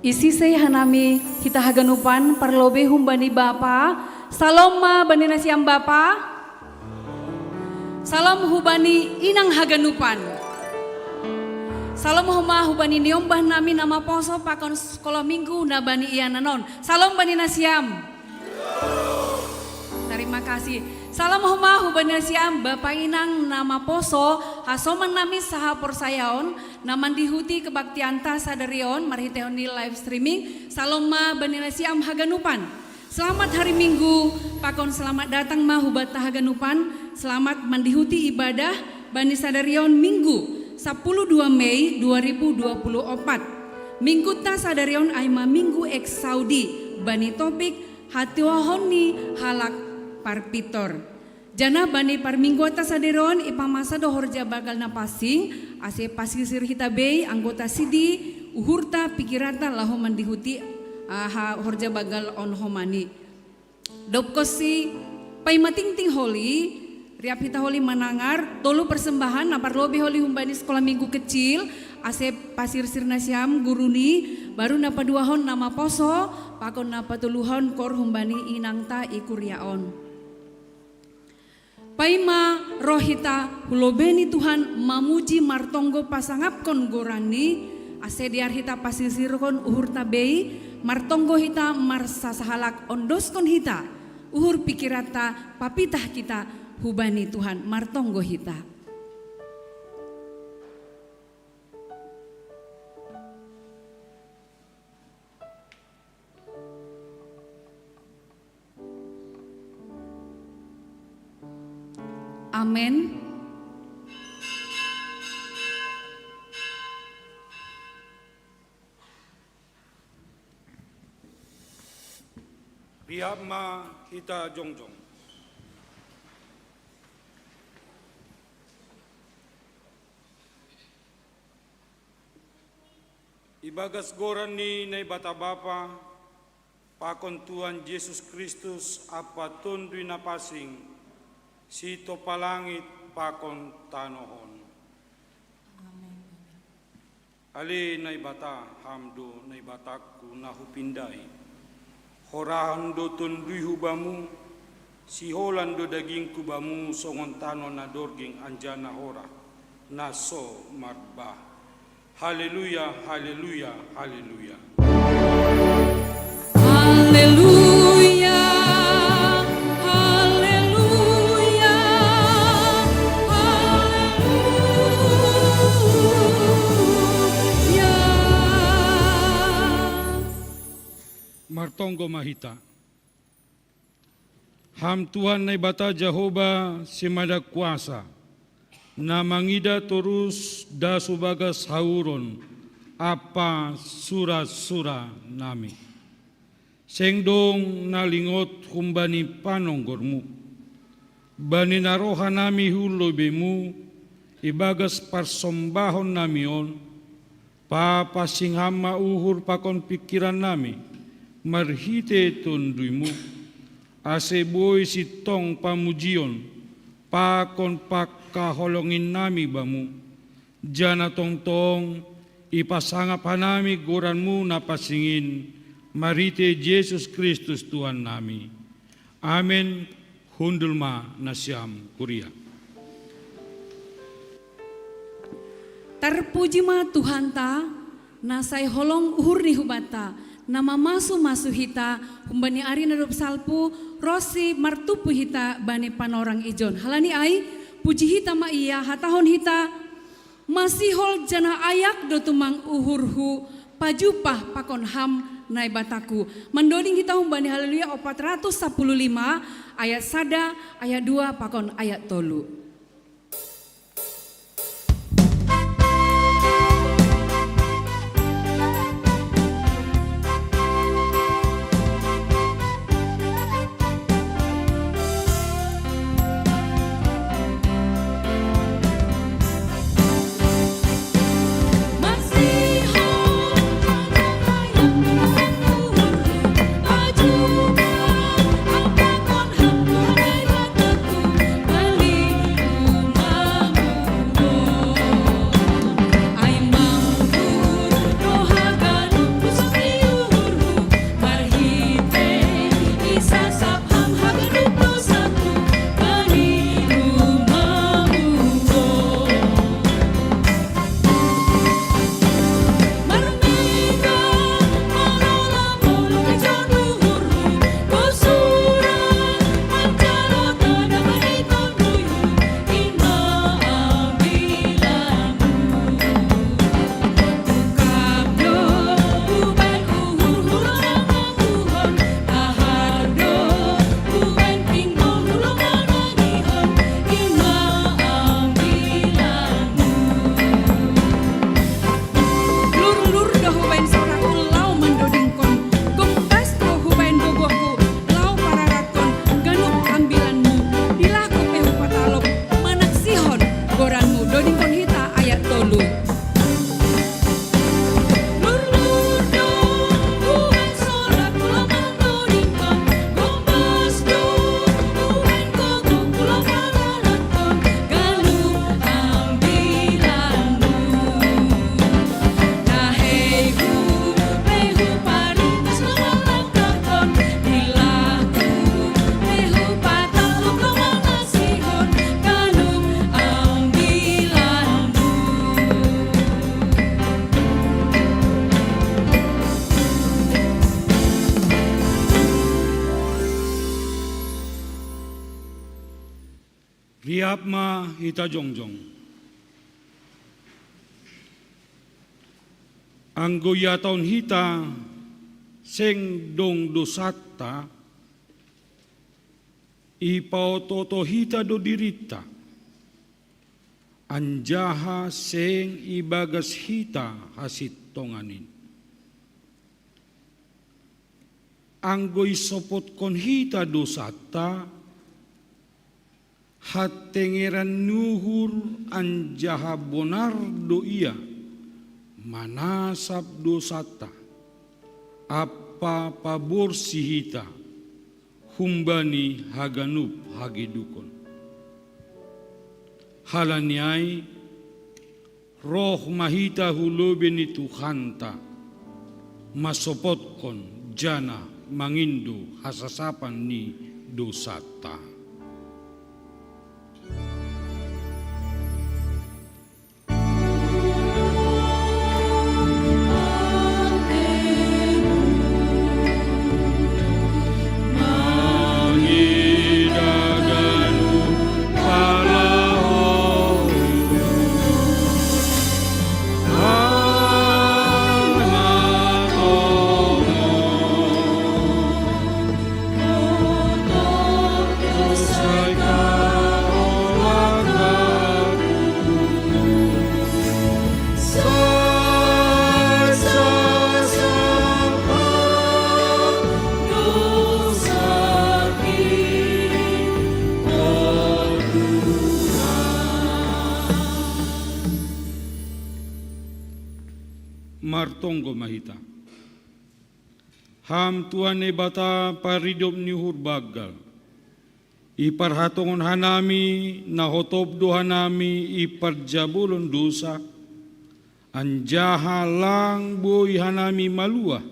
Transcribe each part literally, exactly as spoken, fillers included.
Isi sei hanami hita haganupan parlobe humbani Bapa. Salom ma bani nasiam Bapa. Salom hubani inang haganupan. Salom homa hubani niombah nami na maposo pakon sekolah minggu na bani iananon. Salom bani nasiam. Terima kasih. Salom homa hubani nasiam Bapa inang na maposo, hasoman nami saha porsayaon na mandihuti kebaktianta sadarion marhitehon ni live streaming. Salom ma bani nasiam haganupan. Selamat hari Minggu, pakon selamat datang ma hubata haganupan, selamat mandihuti ibadah bani sadarion Minggu, sapuluh dua Mei dua ribu dua puluh opat. Mingguta sadarion ai ma Minggu Exaudi, bani topik hatuahon ni halak parpintor. Janah bani parmingguanta sadarion ipamasa do horja bagal na pansing, ase pasirsir hita bei anggota sidi, uhurta, pikiranta laho mandihuti, ah, horja bagal on homani. Dobkonsi, paima tingting holi, riap hita holi manangar, tolu persembahan, na parlobe holi humbani sekolah minggu kecil, ase pasirsir nasiam guruni, baru na paduahon na maposo, pakon na patoluhon koor humbani inangta i kuria on. Paima roh hita hu lobei ni Tuhan mamuji martonggo pasangapkon goran-Ni, ase dear hita pasirsirkon uhurta bei, martonggo hita marsasahalak ondoskon hita, uhur pikiranta papitah hita hubani Tuhan martonggo hita. Amen. Riap ma hita jongjong. Ibagas goran ni Naibata Bapa, pakon Tuhan Jesus Kristus ampa Tonduy Na Pansing, sitompa langit pakon tanoh on. Amen. Ale Naibata, Ham do Naibatangku na hupindahi. Horahon do TonduyHu Bamu, siholan do dagingKu Bamu songon tanoh na dorging anjaha na horah, na so marbah. Haleluya, haleluya, haleluya. Haleluya, haleluya, haleluya. Martonggo ma hita. Ham Tuhan Naibata Jahowa, Simada Kuasa, na mangida torus das hu bagas hauron ampa sura-sura nami. Seng dong na lingot humbani panonggor-Mu. Bani na roh hanami hu lobei-Mu, ibagas parsombahon nami on, papansing Ham ma uhur pakon pingkiran nami, marhitei Tonduy-Mu, ase boi sintong pamujion pakon pangkaholongi nami Bamu, janah tongtong ipasangap hanami goran-Mu na pansing in, marhitei Jesus Kristus Tuhan nami. Amen. Hundul ma nasiam kuria. Tarpuji ma Tuhanta, na sai holong uhur-Ni hubanta, na mamasu-masu hita, humbani ari na dob salpu, ronsi martumpu hita bani panorang ijon. Halani ai, puji hita ma Ia, hatahon hita, masihol janah ayak do tumang uhurhu, pajumpah pakon Ham Naibataku. Mandoding hita humbani Haleluya opat ratus sapuluh lima, ayat sada, ayat dua, pakon ayat tolu. Iap ma hita jongjong. Anggo iataon hita seng dong dosanta, ipaototo hita do dirinta, anjaha seng ibagas hita hasintongan in. Anggo isopotkon hita dosanta, hatengeran ni uhur anjaha bonar do Ia manasap dosanta, ampa paborsi hita humbani haganup hagedukon. Halani ai, roh ma hita hu lobei ni Tuhanta, mansopotkon janah mangindo hasasapan ni dosanta. Martonggo ma hita. Ham Tuhan Naibata, paridop ni uhur banggal, iparhatongon hanami, na hotop do hanami iparjabolon dosa, anjaha lang boi hanami maluah,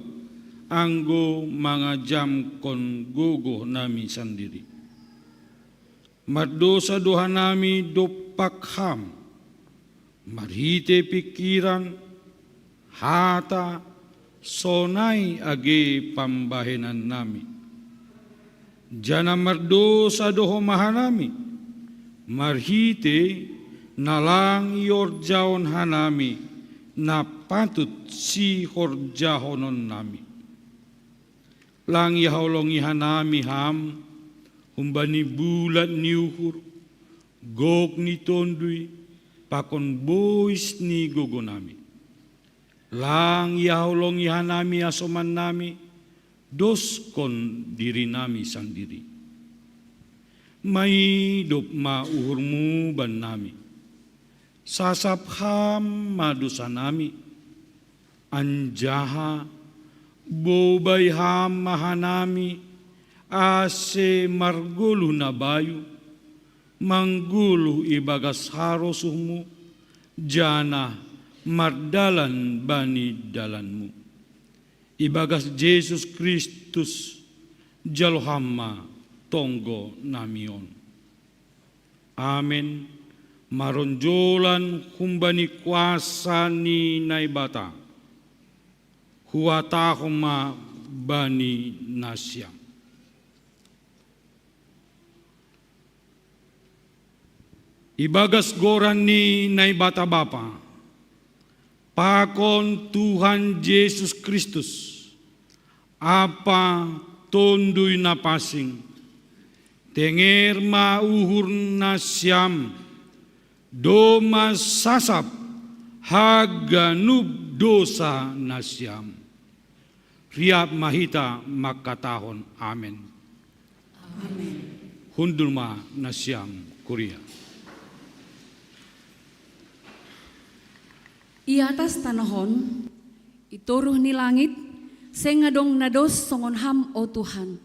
anggo mangajamkon gogohnami sandiri. Mardosa do hanami dompak Ham, marhitei pingkiran, hata, sonai age pambahenannami. Janah mardosa do homa hanami, marhitei na lang ihorjahon hanami na patut sihorjahononnami. Lang ihaholongi hanami Ham, humbani bulat ni uhur, gok ni tonduy, pakon bois ni gogonami. Lang ihaholongi hanami hasomannami, doskon dirinami sandiri. Maidop ma uhurmu bannami. Sasap Ham ma dosanami, anjaha bobai Ham ma hanami, ase margoluh na bayu, manggoluh ibagas harosuhmu, janah mardalan bani dalanmu. Ibagas Jesus Kristus, jalo Ham ma tonggonami on. Amen. Maronjolan humbani kuasa ni Naibata, huhatahon ma bani nasiam. Ibagas goran ni Naibata Bapa, pakon Tuhan Jesus Kristus, ampa Tonduy Na Pansing, tenger ma uhur nasiam, domma sasap haganup dosa nasiam. Riap ma hita mangkatahon amen. Amen. Hundul ma nasiam kuria. I atas tanoh on, i toruh ni langit, seng adong na dos songon Ham, o Tuhan,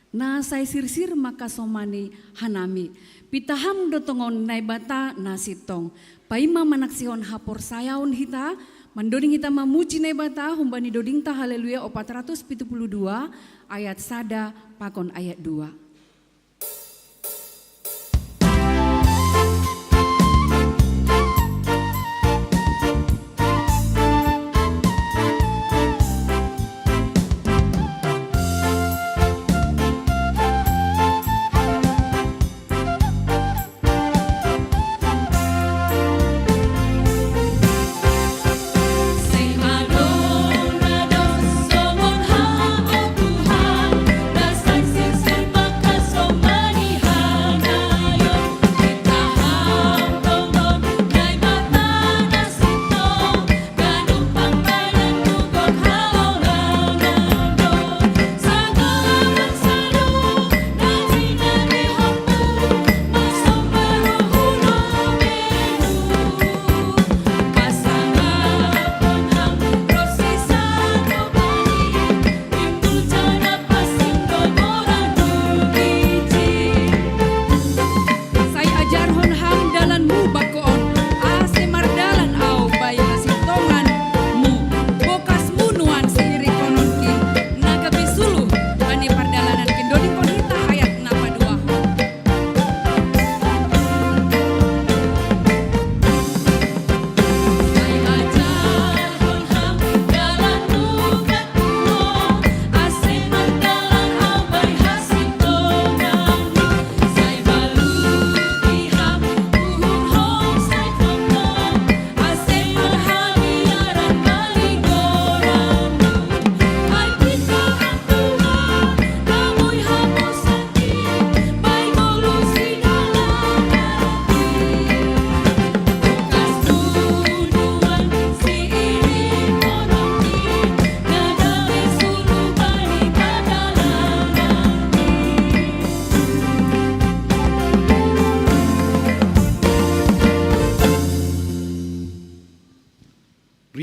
na sai sirsir mangkasomani hanami. Pitah Ham do tongon Naibata na sintong. Paima manaksihon haporsayaon hita, mandoding hita mamuji Naibata humbani dodingta Haleluya opat ratus pitu puluh dua, ayat sada pakon ayat dua.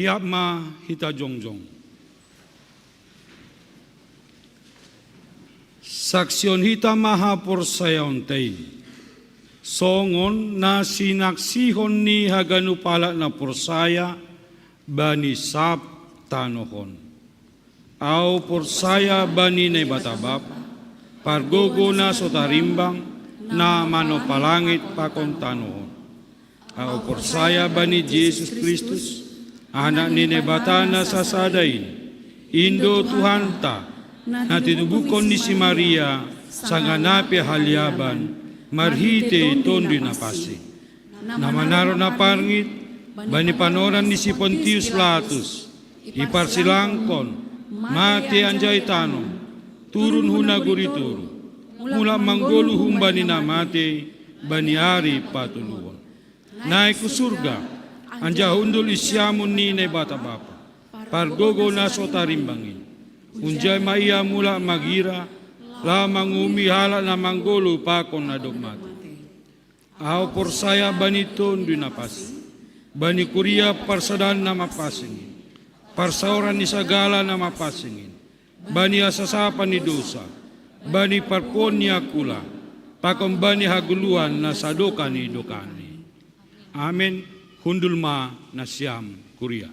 Siap ma hita jongjong. Saksion hita ma haporsayaonta i. Songon na sinaksihon ni haganup halak na porsaya bani sab tanoh on. Ahu porsaya bani Naibata Bapa, pargogo na so tarimbang, na manompa langit pakon tanoh on. Ahu porsaya bani Jesus Kristus, Anak ni Naibata na sasada in, in do Tuhanta, na titubuhon ni si Maria, sanggah na pihaliaban, marhitei Tonduy Napansing. Na manaron na parngit, bani panorang ni si Pontius Latus, diparsilangkon, mate anjaha itanom, turun hu nagori Toruh, mulak manggoluh humbani na mate, bani ari patoluhon. Naik hu surga, anjaha hundul di siamun ni Naibata Bapa, pargogo na so tarimbang in. Hunjai ma Ia mulak magira, laho manguhumi halak na manggoluh pakon na dob mate. Ahu porsaya bani Tonduy Napansing, bani kuria parsadaan na mapansing in, parsaoran ni sagala na mapansing in, bani hasasapan ni dousa, bani parpuhoon ni angkula, pakon bani hagoluhan na sadokah ni dokahni. Amen. Hundul ma nasiam kuria.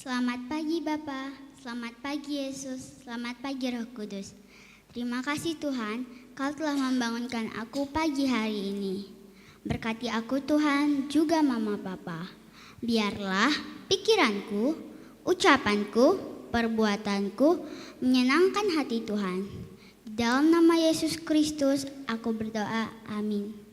Selamat pagi Bapa, selamat pagi Yesus, selamat pagi Roh Kudus. Terima kasih Tuhan, Kau telah membangunkan aku pagi hari ini. Berkati aku Tuhan, juga Mama Papa. Biarlah pikiranku, ucapanku, perbuatanku menyenangkan hati Tuhan. Di dalam nama Yesus Kristus aku berdoa. Amin.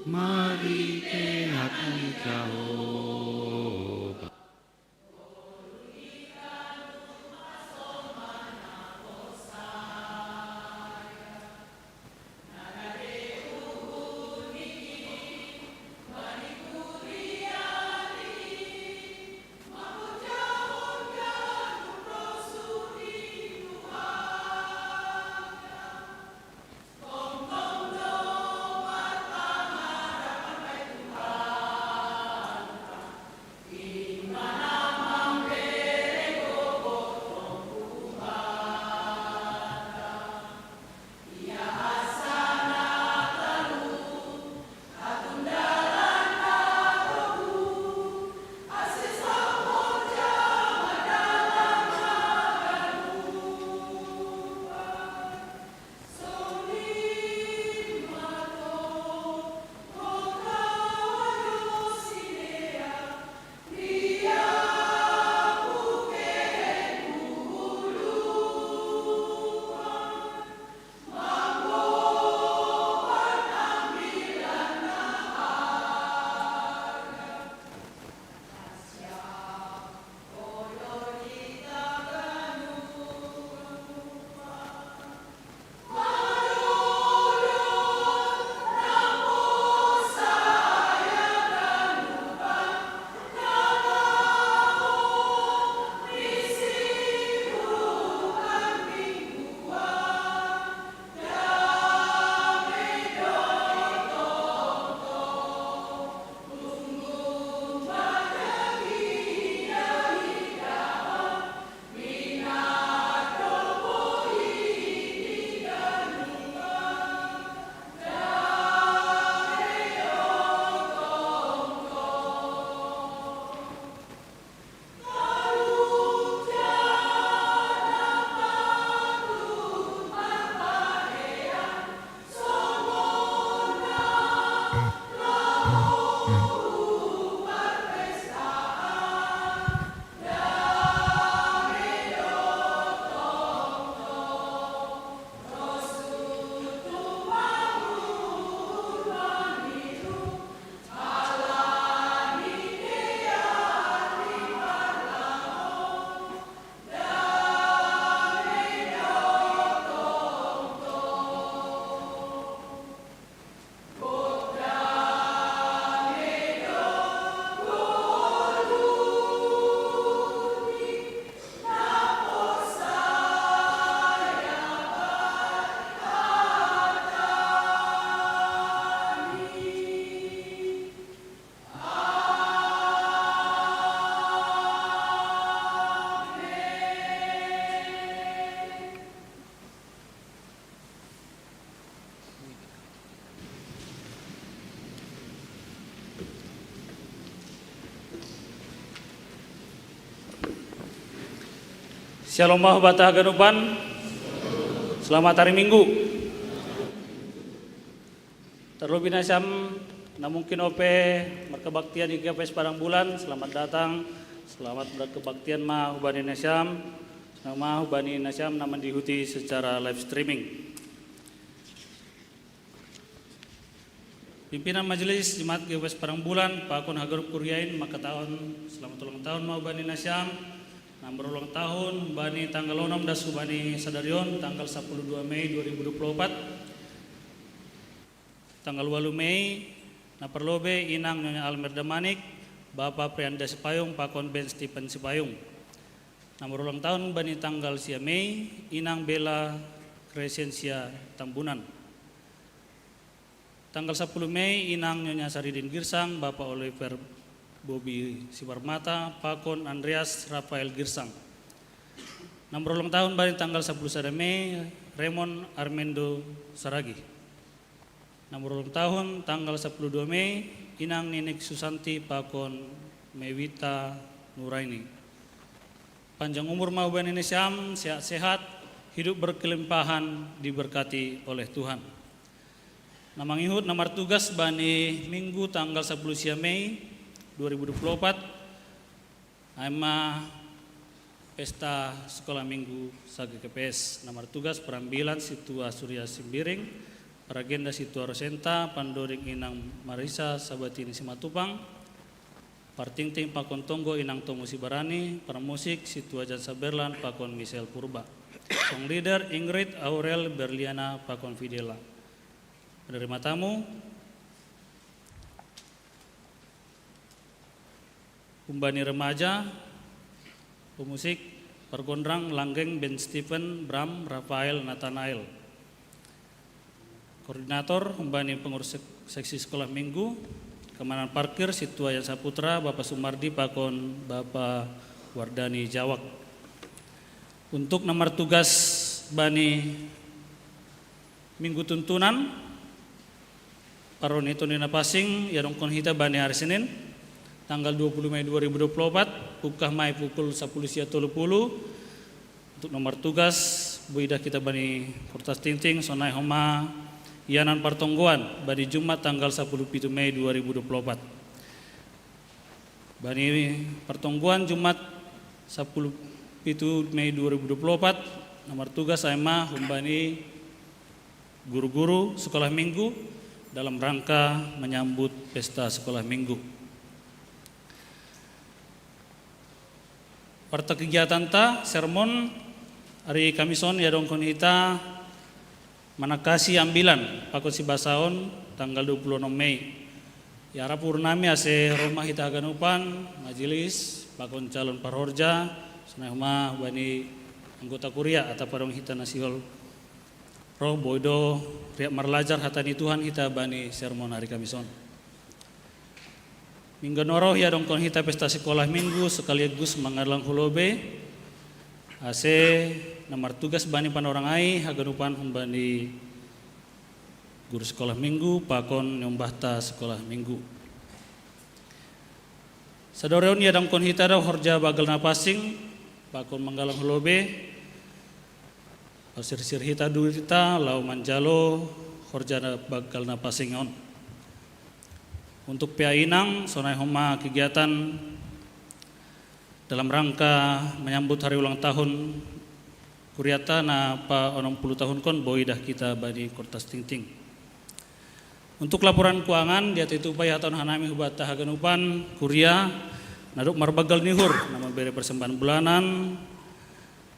Mari te hati Jahowa. Shalom mahu bata haganupan. Selamat hari Minggu. Tarlobi nasiam na mungkin ope markebaktian i G K P S Padang Bulan, selamat datang. Selamat markebaktian ma hubani nasiam. Selamat ma hubani nasiam na mandihuti secara live streaming. Pimpinan Majelis Jemaat G K P S Padang Bulan, pakon haganup kuria in mangkatahon selamat ulang tahun ma hubani nasiam. Na marulang tahun hubani tanggal onom das hubani sadari on, tanggal sapuluh dua Mei dua ribu dua puluh opat. Tanggal walu Mei, na parlobei inang Nyonya Almer Damanik, Bapa Prianda Sipayung pakon Ben Stephen Sipayung. Na marulang tahun hubani tanggal sia Mei, inang Bella Crescencia Tambunan. Tanggal sapuluh Mei, inang Nyonya Saridin Girsang, Bapa Oliver Bobi Sibarmata pakon Andreas Rafael Girsang. Na marulang tahun hubani tanggal sapuluh sada Mei, Raymond Armendo Saragi. Na marulang tahun tanggal sapuluh dua Mei, inang Ninik Susanti pakon Mewita Nuraini. Panjang umur ma hubani nasiam, sehat-sehat, hidup berkelimpahan, diberkati oleh Tuhan. Na mangihut na martugas hubani Minggu tanggal sapuluh sia Mei dua ribu dua puluh opat, ai ma pesta Sekolah Minggu sa-G K P S. Na martugas perambilan Situa Surya Simbiring, Paragenda Situa Rosenta, pandoring Inang Marisa Sabatini Simatupang, partingting pakon tonggo Inang Tomu Sibarani, parmusik Situa Jan Saberlan pakon Michelle Purba. Song leader Ingrid Aurel Berliana pakon Fidela. Penerima tamu, umbani remaja, pemusik, pargonrang, langgeng, Ben Stephen, Bram, Rafael, Nathanael. Koordinator, umbani pengurus sek-, seksi sekolah minggu, keamanan parkir, Situa Jan Saputra, Bapak Sumardi, pakon Bapak Wardani Jawak. Untuk nomor tugas bani minggu tuntunan, paroniton ni napasing, iadongkon hita bani hari Senin, tanggal dua puluh Mei dua ribu dua puluh empat, buka mai pukul sepuluh sia tolu puluh. Untuk nomor tugas, boi dah kita bani kertas tingting, sonai homa ianan partonggoan, bani Jumat tanggal sepuluh pitu Mei dua ribu dua puluh empat. Bani partonggoan Jumat sepuluh pitu Mei dua ribu dua puluh empat, nomor tugas ai ma humbani guru-guru sekolah minggu dalam rangka menyambut pesta sekolah minggu. Warta kegiatan ta, sermon, hari Kamison iadongkon hita manakasi ambilan pakon sibasaon tanggal dua puluh enam Mei. Iarap uhur nami ase ro ma hita haganupan, majelis, pakon calon parhorja, sonai homa bani anggota kuria atap adong hita na sihol ro, boi do riap marlajar hata ni Tuhan hita bani sermon hari Kamison. Minggu na ro iadongkon hita pesta sekolah minggu sekaligus mangalang hu lobe, ase na martugas bani panorang ai haganupan humbani guru sekolah minggu pakon niombahta sekolah minggu. Sadari on iadongkon hita do horja bagal na pasing pakon manggalang hu lobe, pasirsir hita durita laho manjalo horja na bagal na pasing on. Untuk pea inang, sonai homa kegiatan dalam rangka menyambut hari ulang tahun kuriata na pa onom puluh tahunkon, boi dah kita bani kertas tingting. Untuk laporan keuangan, diatei tupa ihatahon hanami hubanta haganupan kuria, na dob marbagal ni uhur, na mambere persembahan bulanan,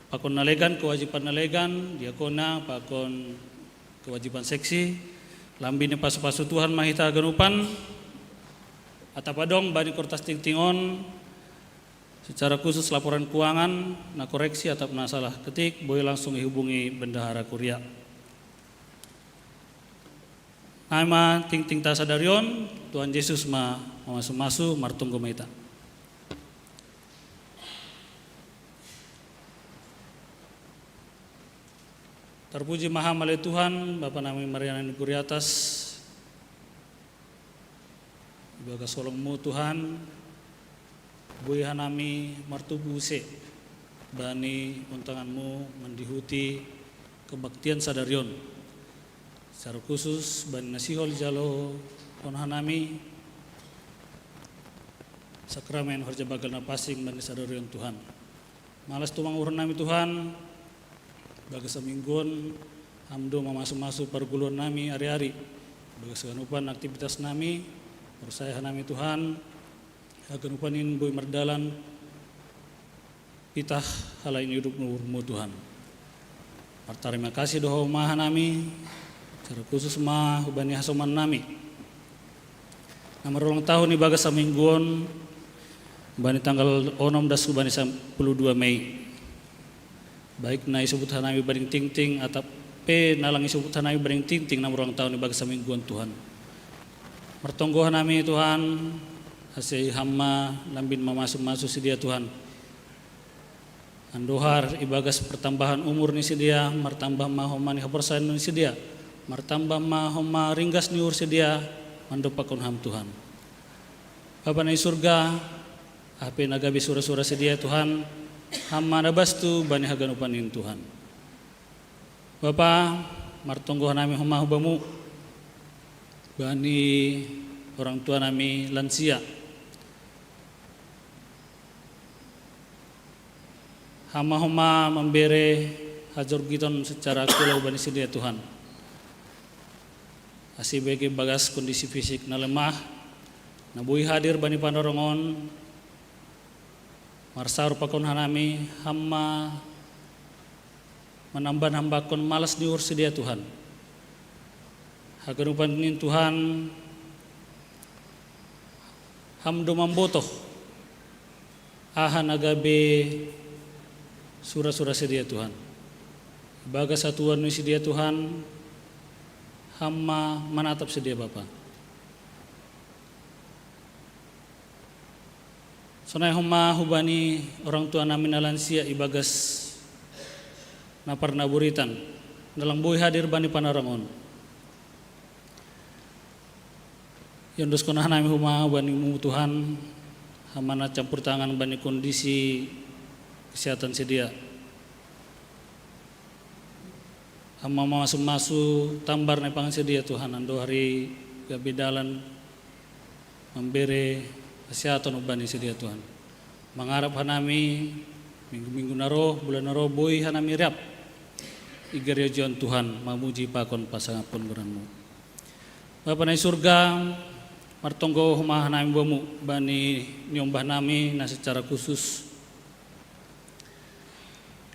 pakon na legan, kewajiban na legan, diakona, pakon kewajiban seksi, lambin ni pasu-pasu Tuhan ma hita haganupan, atap adong bani kertas tingting on, secara khusus laporan keuangan, na koreksi atap na salah ketik, boi langsung ihubungi bendahara kuria. Nai ma tingting ta sadari on, Tuhan Jesus ma mamasu-masu, martonggo ma hita. Tarpuji ma Ham ale Tuhan, Bapa nami marianan di kuria atas, ibagas holong-Mu Tuhan, boi hanami martubu use bani ontangan-Mu mandihuti kebaktian sadari on. Secara khusus bani na sihol jaloon hanami sakramen horja bagal na pasing bani sadari on Tuhan. Malas tumang uhur nami Tuhan, bagas saminggu on Ham do mamasu-masu parguluon nami ari-ari, bagas haganupan aktivitas nami, porsaya hanami Tuhan, haganupan in boi mardalan pitah halani udut ni uhur-Mu Tuhan. Martarima kasih do Ho ma hanami, secara khusus ma hubani hasoman nami na marulang tahun ibagas saminggu on, bani tanggal onom das hubani sapuluh dua Mei. Baik na isobut hanami bading tingting, atap pe na lang isobut hanami bading tingting na marulang tahun ibagas saminggu on Tuhan. Martonggo hanami Tuhan, ase Ham ma lambin mamasu-masu sidea Tuhan. Andohar ibagas pertambahan umur ni sidea, martambah ma homa ni haporsayaon ni sidea, martambah ma homa ringgas ni uhur sidea, mandompakkon Ham Tuhan. Bapa na i surga, aha pe na gabe sura-sura sidea Tuhan, Ham ma na bastu bani haganupan in Tuhan. Bapa, martonggo hanami homa hu Bamu, bani orang tua nami lansia. Ham ma homa mambere hajorgiton secara aktual hubani sidea Tuhan. Asi bagi bagas kondisi fisik na lemah, na boi hadir bani panarongon, marsaur pakon hanami, hamma manamban hambakon malas ni uhur sidea Tuhan. Haganupan ni Tuhan, ham do mambotoh aha na gabe sura-sura sidea Tuhan. Bagas satuan ni sidea Tuhan, hamma manatap sidea Bapa. Sonai homa hubani orang tua nami na lansia ibagas na parnaburitan, na lang boi hadir bani panarongon. Iondoskon hanami homa hubani mu Tuhan, hamma na campur tangan bani kondisi kesehatan sidea. Hamma mamasu-masu tambar na ipangan sidea Tuhan, ando hari gabe dalan mambere kesehatan hubani sidea Tuhan. Mangarap hanami, minggu-minggu na ro, bulan na ro, boi hanami rap i gereja Tuhan, mamuji pakon pasangapon goranmu. Bapa na i surga, martonggo homa hanami bamu, bani niombah nami na secara khusus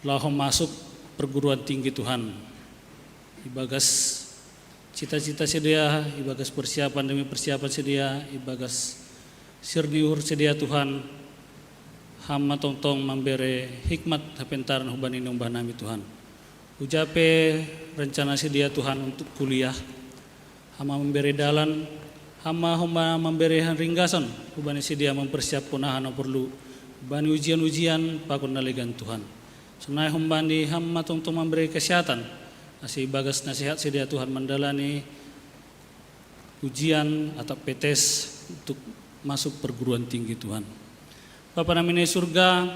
laho masuk perguruan tinggi Tuhan. Ibagas cita-cita sidea, ibagas persiapan demi persiapan sidea, ibagas sir ni uhur sidea Tuhan, hamma tongtong mambere hikmat hapentaran hubani niombah nami Tuhan. Ujape rencana sidea Tuhan untuk kuliah, hamma mambere dalan, hamma homa mambere ringgason hubani sidea mempersiapkon aha na porlu bani ujian-ujian pakon na legan Tuhan. Sonai homa ni hamma tongtong mambere kesehatan, asi bagas na sehat sidea Tuhan mandalani ujian atau petes untuk masuk perguruan tinggi Tuhan. Bapa nami na i surga,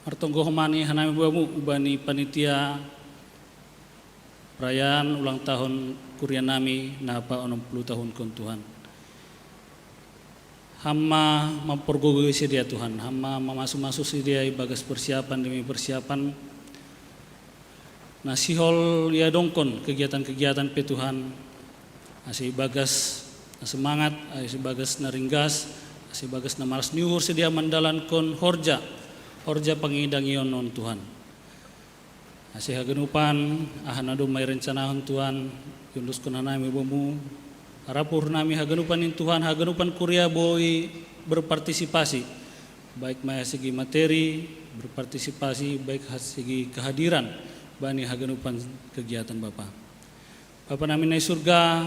martonggo homa ni hanami bamu, bani panitia perayaan ulang tahun kuria nami na pa onom puluh tahun kon Tuhan. Hamma mamporgogo sidea Tuhan, hamma mamasu-masu sidea ibagas persiapan demi persiapan, na sihol ia dongkon kegiatan-kegiatan pe Tuhan, asi bagas na semangat, asi bagas na ringgas, asi bagas na malas ni uhur sidea mandalankon horja, horja pangidangion on Tuhan. Asi haganupan aha na domma irencanahon Tuhan, iondoskon hanami bamu, arap uhur nami haganupan in Tuhan, haganupan kuria boi berpartisipasi, baik ma segi materi, berpartisipasi, baik segi kehadiran bani haganupan kegiatan Bapa. Bapa nami na i surga,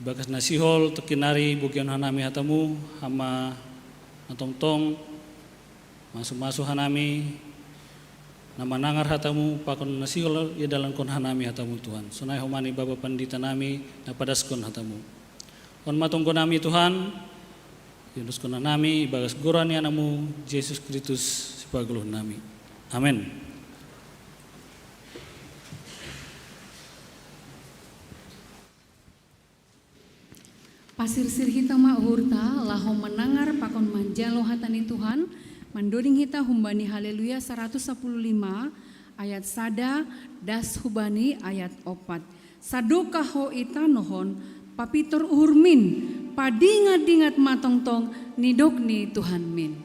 ibagas na sihol tokin nari bogion hanami hatamu, hamma na tongtong masu-masu hanami, na manangar hatamu, pakon na sihol iadalankon hanami hatamu Tuhan. Sonai homa ni Bapa Pandita nami, na padaskon hatamu. On ma tonggo nami Tuhan, iondoskon hanami ibagas goran ni Anakmu Jesus Kristus sipagoluh nami. Amen. Pasirsir hita ma uhurta, laho manangar pakon manjalo hata ni Tuhan, mandoding hita humbani Haleluya saratus sapuluh lima ayat sada das hubani ayat opat. Sadokah ho i tanohon, papitor uhurmin, padingat-dingat ma tongtong nidok ni Tuhanmin.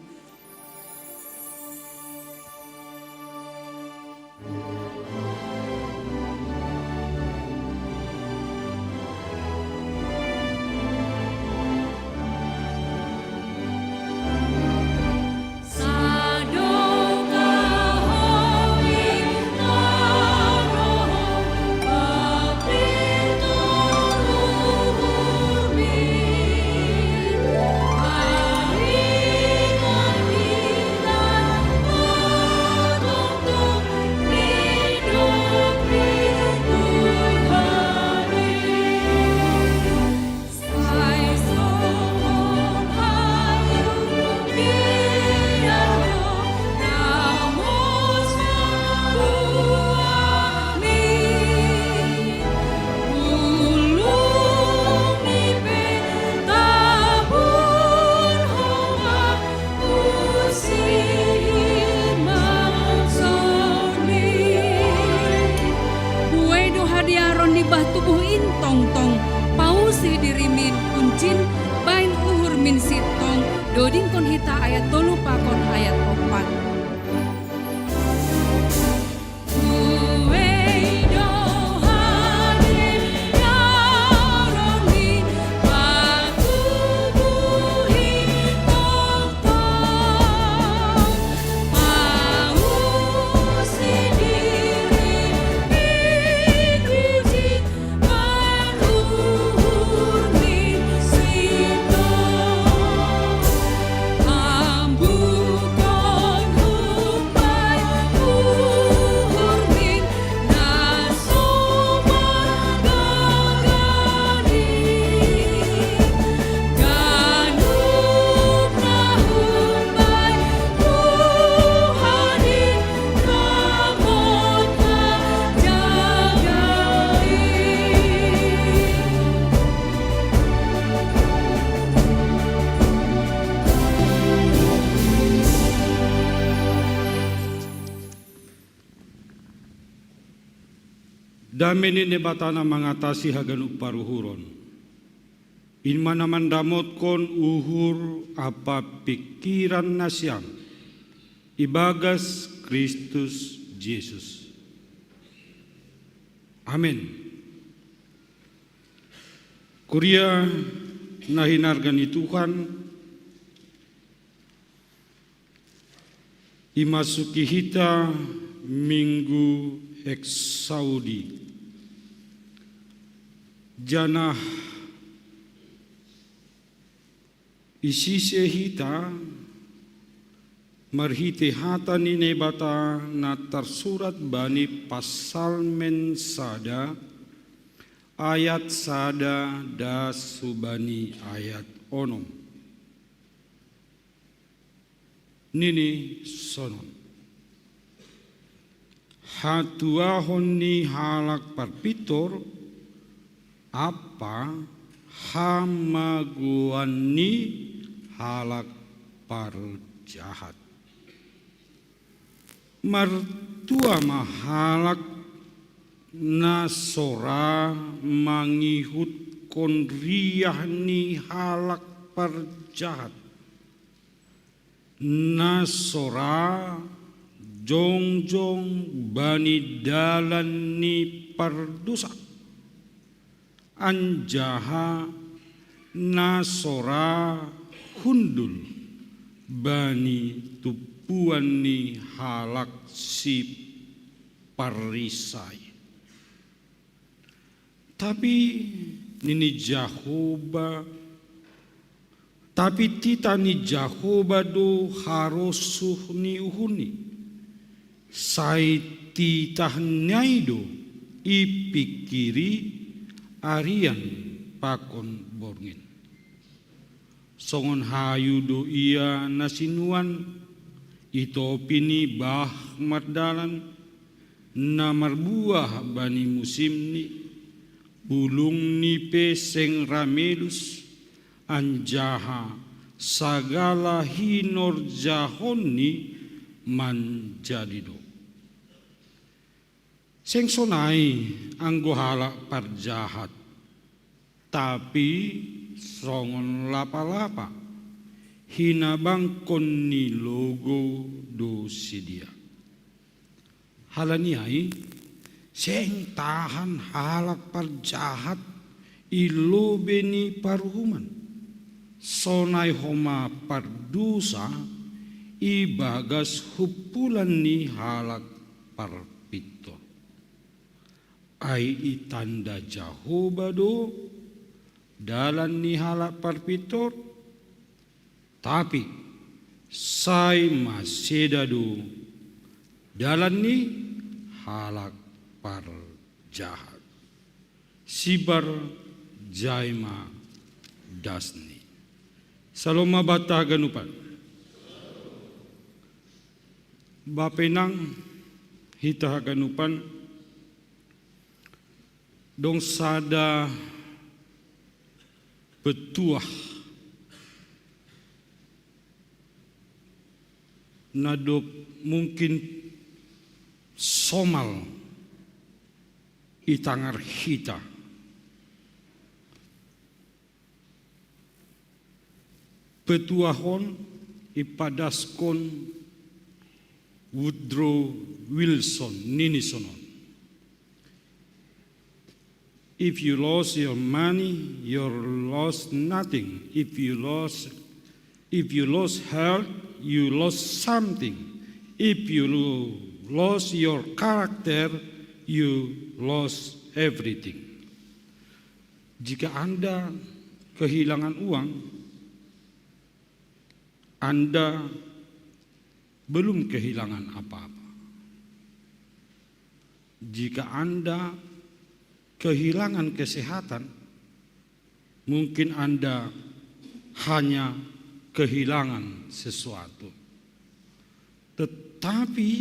Rimin uncin bain uhur min sitong, dodingkon hita ayat tolu pakon ayat opat. Dame ni Naibata na mangatasi haganup paruhuron, in ma na mandamotkon uhur ampa pingkiran nasiam ibagas Kristus Jesus. Amen. Kuria na hinarga ni Tuhan, imasuki hita Minggu Exaudi, janah isise hita marhitei hata ni Naibata na tarsurat bani Psalmen sada, ayat sada das hubani ayat onom. Nini sonon: Hatuahon ni halak parpintor ampa hamagoan ni halak parjahat. Martua ma halak na so ra mangihutkon riah ni halak parjahat, na so ra jongjong bani dalan ni pardosa, anjaha na so ra hundul bani tumpuan ni halak si Parisai. Tapi nini Jahowa, tapi titah ni Jahowa do harosuh ni uhurni, sai titahni ai do ipingkiri arian pakon borngin. Songon hayu do ia na sinuan, i topi ni bah mardalan, na marbuah bani musimni, bulungni pe seng ra melus, anjaha sagala hinorjahonni manjadi do. Seng sonai anggo halak parjahat, tapi songon lapa-lapa, hinabangkon ni logou do sidea. Halani ai, seng tahan halak parjahat i lobei ni paruhuman, sonai homa pardosa ibagas humpulan ni halak parpintor. Ai itanda Jahowa do dalan ni halak parpintor, tapi sai maseda do dalan ni halak parjahat. Sibar jaima dasni. Salom ma banta haganupan. Bapa inang, hita haganupan, dong sada petuah na dob mungkin somal i tangar hita. Petuahon ipadaskon Woodrow Wilson nini sonon: If you lose your money, you lose nothing. If you lose, if you lose health, you lose something. If you lo- lose your character, you lose everything. Jika Anda kehilangan uang, Anda belum kehilangan apa-apa. Jika Anda kehilangan kesehatan, mungkin Anda hanya kehilangan sesuatu. Tetapi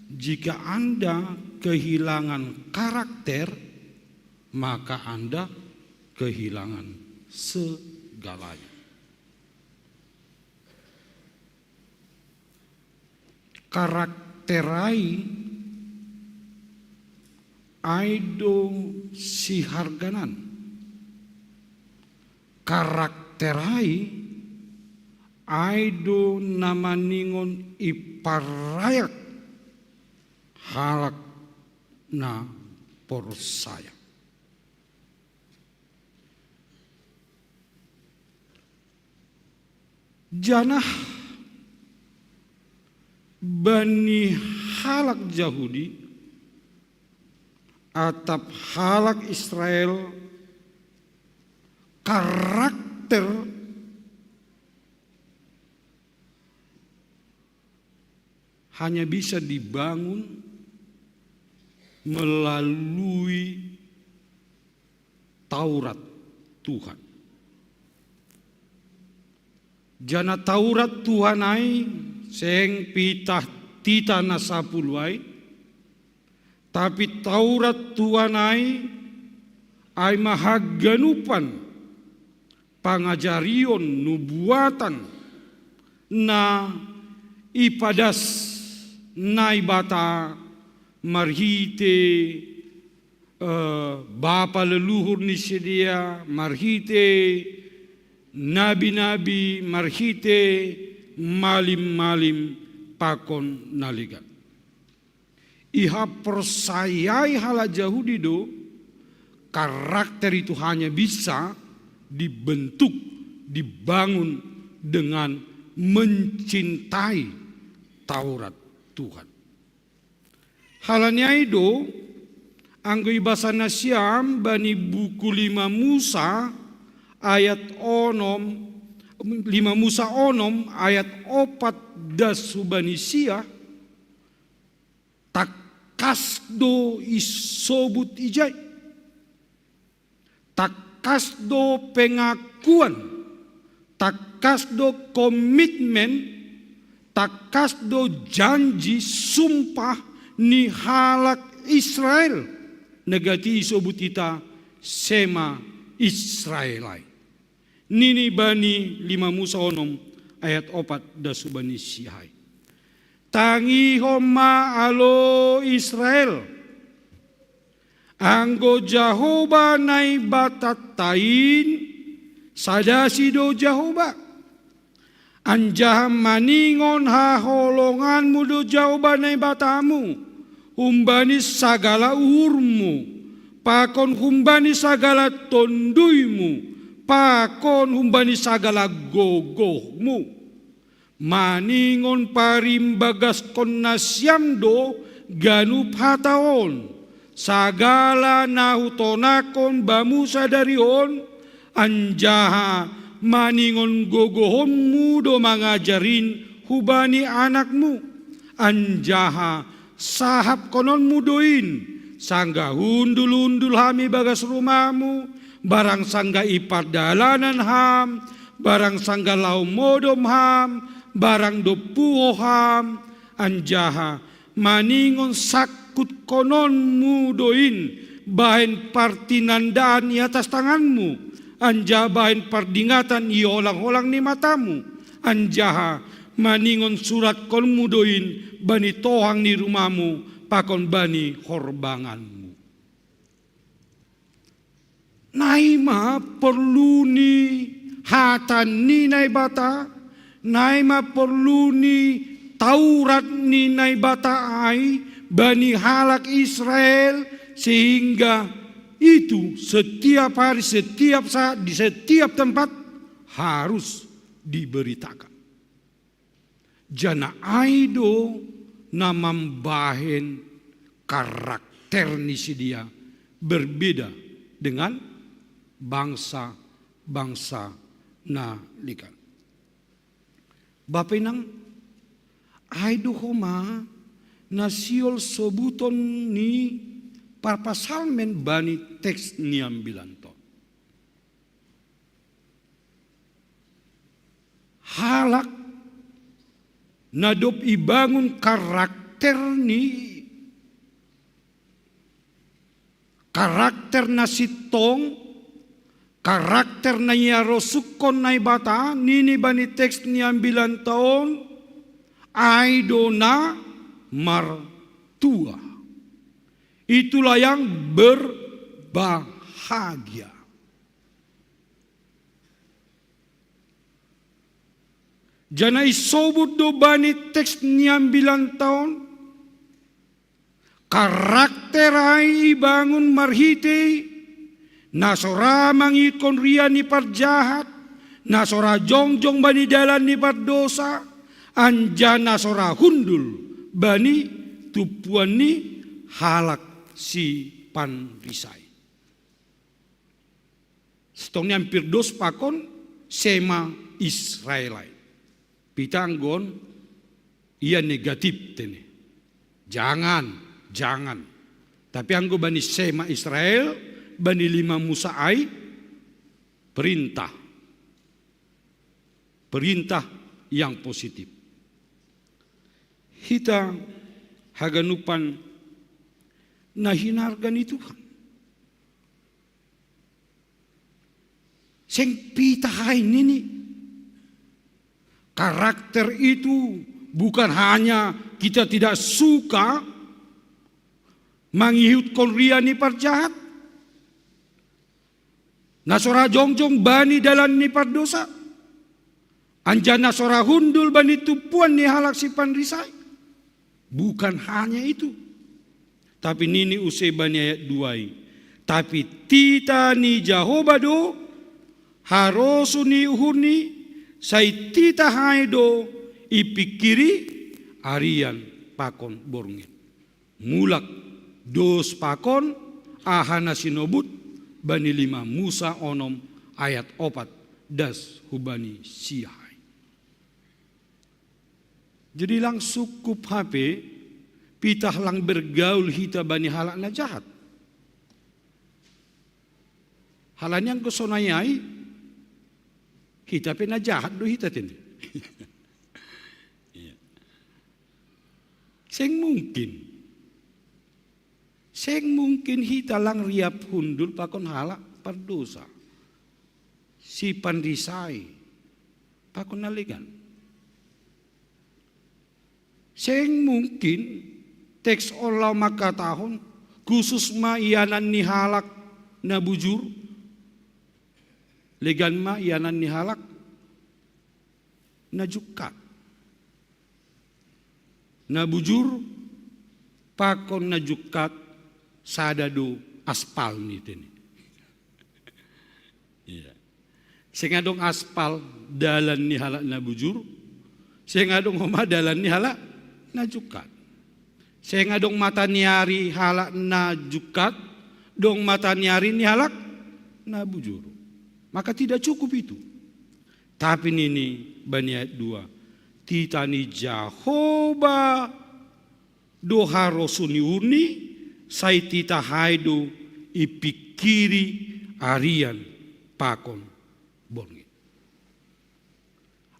jika Anda kehilangan karakter, maka Anda kehilangan segalanya. Karakterai aido siharganan. Karakterai aido namaningon iparayak halak na porsaya. Janah bani halak Jahudi atap halak Israel, karakter hanya bisa dibangun melalui Taurat Tuhan. Jana Taurat Tuhan ai seng pitah titah na sapuluh ai, tapi Taurat Tuhan ai, ai ma haganupan pangajarion nubuatan na ipadas Naibata marhite eh, bapa leluhur ni sidea, marhite nabi-nabi, marhite malim-malim pakon na legan. Ihaporsayai halak Jahudi do, karakter itu hanya bisa dibentuk, dibangun dengan mencintai Taurat Tuhan. Halani ai do, anggo ibasa nasiam bani buku lima Musa ayat onom, lima Musa onom ayat opat das hubani sia, tangkas do isobut ijai. Tangkas do pengakuan, tangkas do komitmen, tangkas do janji sumpah ni halak Israel, na gati isobut hita Sema Israel ai. Nini bani lima Musa onom ayat opat das hubani sia ai. Tangihon ma alo Israel, anggo Jahowa Naibatanta in, sadasi do Jahowa. Anjaha maningon haholonganmu do Jahowa Naibatamu, humbani sagala uhurmu, pakon humbani sagala tonduymu, pakon humbani sagala gogohmu. Maningon parimbagaskon nasiam do ganup hata on, sagala na hutonangkon bamu sadari on, anjaha maningon gogohonmu do mangajar in hubani anakmu, anjaha sahapkononmu do in, sanggah hundul-hundul ham ibagas rumahmu, barang sanggah i pardalanan ham, barang sanggah laho modom ham, barang dob puho ham, anjaha maningon sangkutkononmu do in bahen partinandaan i atas tanganmu, anjaha bahen pardingatan i holang-holang ni matamu, anjaha maningon suratkonmu do in bani tohang ni rumahmu pakon bani horbanganmu. Nai ma porlu ni hata ni Naibata, na i ma porlu ni Taurat ni Naibata ai bani halak Israel, sehingga itu setiap hari, setiap saat, di setiap tempat harus diberitakan. Janah ai do na mambahen karakter ni sidea berbeda dengan bangsa-bangsa na legan. Bapa inang, ai do homa na sihol sobuton ni parpsalmen bani teks ni ambilan on. Halak na dob ibangun karakter ni, karakter na sintong, karakter na iarosuhkon Naibata, nini bani teks ni ambilan on, ai do na martua. Itulah yang berbahagia. Janah isobut do bani teks ni ambilan on, karakter ai ibangun marhitei na so ra mangihutkon ria ni parjahat, na so ra jongjong bani dalan ni pardousa, anjaha na so ra hundul bani tumpuan ni halak sipanrisai. Sintong ni ampir dos pakon Shema Israel ai. Pitah anggo on ia negatif tene. Jangan, jangan. Tapi anggo bani Shema Israel, bani lima Musa ai, perintah. Perintah yang positif. Hita haganupan na hinarga ni Tuhan. Seng pitah ai nini. Karakter itu bukan hanya kita tidak suka mangihutkon ria ni parjahat, na so ra jongjong bani dalan ni pardousa, anjaha na so ra hundul bani tumpuan ni halak sipanrisai. Bukan hanya itu. Tapi nini use bani ayat dua i, tapi titah ni Jahowa do harosuh ni uhurni, sai titah ai do ipingkiri arian pakon borngin. Mulak dos pakon aha na sinobut bani lima Musa onom ayat opat das hubani siah ai. Jadi lang sungkup hape pitah lang bergaul hita bani halak na jahat. Halani anggo sonai ai, hita pe na jahat do hita tene. Iya. Seng mungkin. Seng mungkin hita lang riap hundul pakon halak pardousa, sipanrisai, pakon na legan. Seng mungkin teks on laho mangkatahon, khusus ma ianan ni halak na bujur, legan ma ianan ni halak na jungkat. Na bujur pakon na jungkat sada do aspal ni tene. Iya. Seng adong aspal dalan ni halak na bujur, seng adong homa dalan ni halak na jungkat. Seng adong mata ni ari halak na jungkat, dong mata ni ari ni halak na bujur. Maka tidak cukup itu. Tapi nini bani ayat dua, titah ni Jahowa do harosuh ni uhurni, sai titah ai do ipingkiri arian pakon borngin.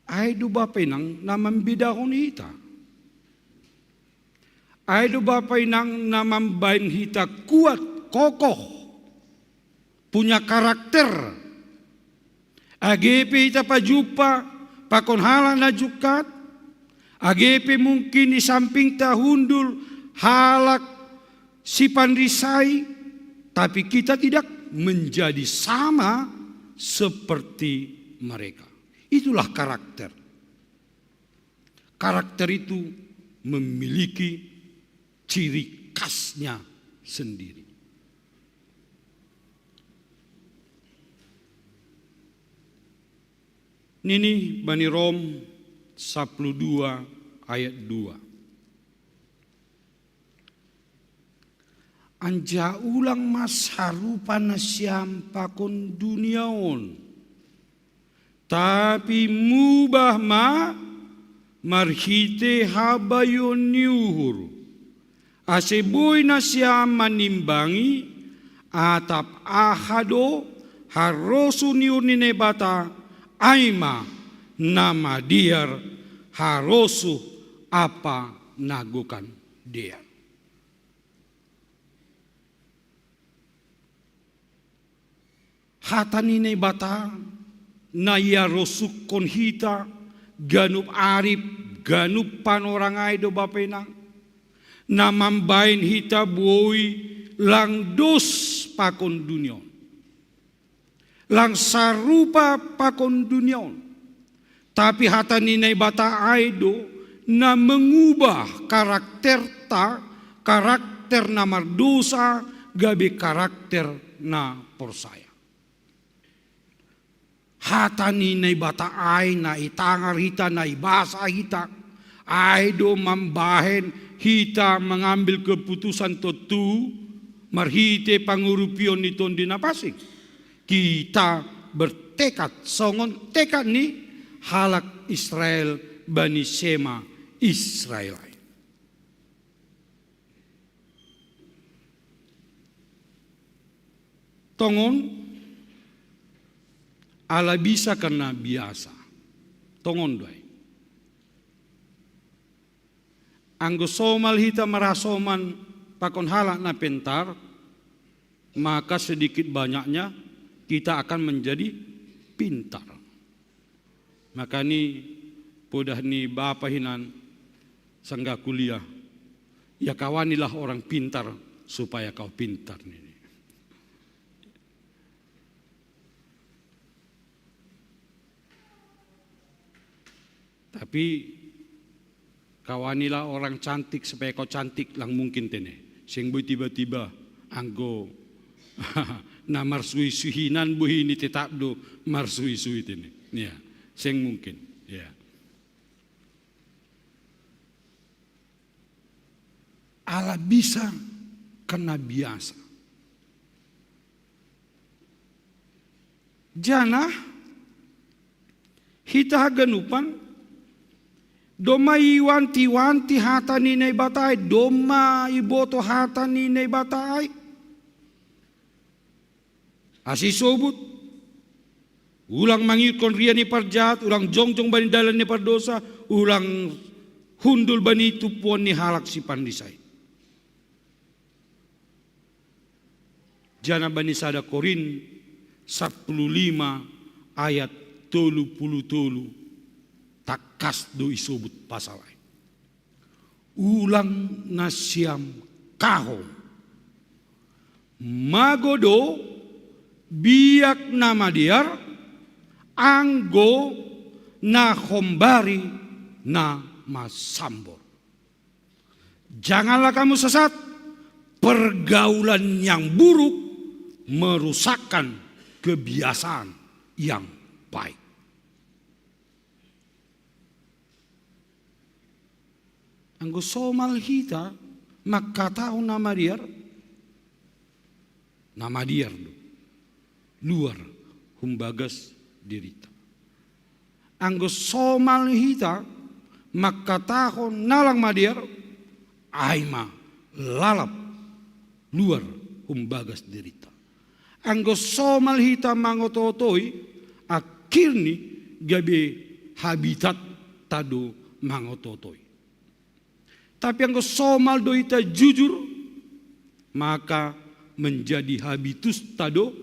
Ai do bapa inang na mambedahon hita. Ai do bapa inang na mambahen hita kuat, kokoh, punya karakter. Age pe hita pajumpa pakon halak na jungkat, age pe mungkin i sampingta hundul halak sipanrisai, tapi kita tidak menjadi sama seperti mereka. Itulah karakter. Karakter itu memiliki ciri khasnya sendiri. Nini bani Rom sapuluh dua ayat dua. Anja ulang ma sarupa nasiam pakon dunia on, tapi mubah ma marhite habayuon ni uhur, ase boi nasiam manimbangi atap aha do harosuh ni uhur ni Naibata, ai ma na madear harosuh ampa na gokan dear. Hata ni Naibata na iarosuhkon hita ganup ari, ganup panorang ai do Bapa inang, na mambahen hita boi lang dos pakon dunia on, lang sarupa pakon dunia on. Tapi hata ni Naibata ai do na mengubah karakterta, karakter na mardosa gabe karakter na porsaya. Hata ni Naibata ai na itangar hita, na ibasa hita, ai do mambahen hita mangambil keputusan tontu marhite pangurupion ni Tonduy Napansing. Kita bertekad songon tekad ni halak Israel bani Sema Israel ai. Tongon, ala bisa karna biasa. Tongon do ai. Anggo somal hita marhasoman pakon halak na pentar, maka sedikit banyaknya kita akan menjadi pintar. Makani podah ni bapa hinan sanggah kuliah, ya kawanilah orang pintar supaya kau pintar nini. Tapi kawanilah orang cantik supaya kau cantik, lang mungkin tene. Seng boi tiba-tiba anggo na marsui-sui hinan bohi ni tetap do marsui-sui tene. Ya, seng mungkin. Ya. Ala bisa karna biasa. Janah hita haganupan domma iwanti-wanti hata ni Naibata ai, domma iboto hata ni Naibata ai. Ase isobut, ulang mangihuthon ria ni parjahat, ulang jongjong bani dalan ni pardosa, ulang hundul bani tumpuon ni halak sipandisai. Janah bani sada Korint sapuluh lima ayat tolu puluh tolu, tangkas do isobut pasal ai. Ulang nasiam kahom. Mago do biak na madear, anggo na hombari na masambor. Janganlah kamu sesat, pergaulan yang buruk merusakkan kebiasaan yang baik. Anggo somal hita mangkatahon na madear, na madear do luar humbagas dirita. Anggo somal hita mangkatahon na lang madear, ai ma lalap luar humbagas dirita. Anggo somal hita mangoto-otoi, akhirni gabe habitatta do mangoto-otoi. Tapi anggo somal do hita jujur, maka menjadi habitusta do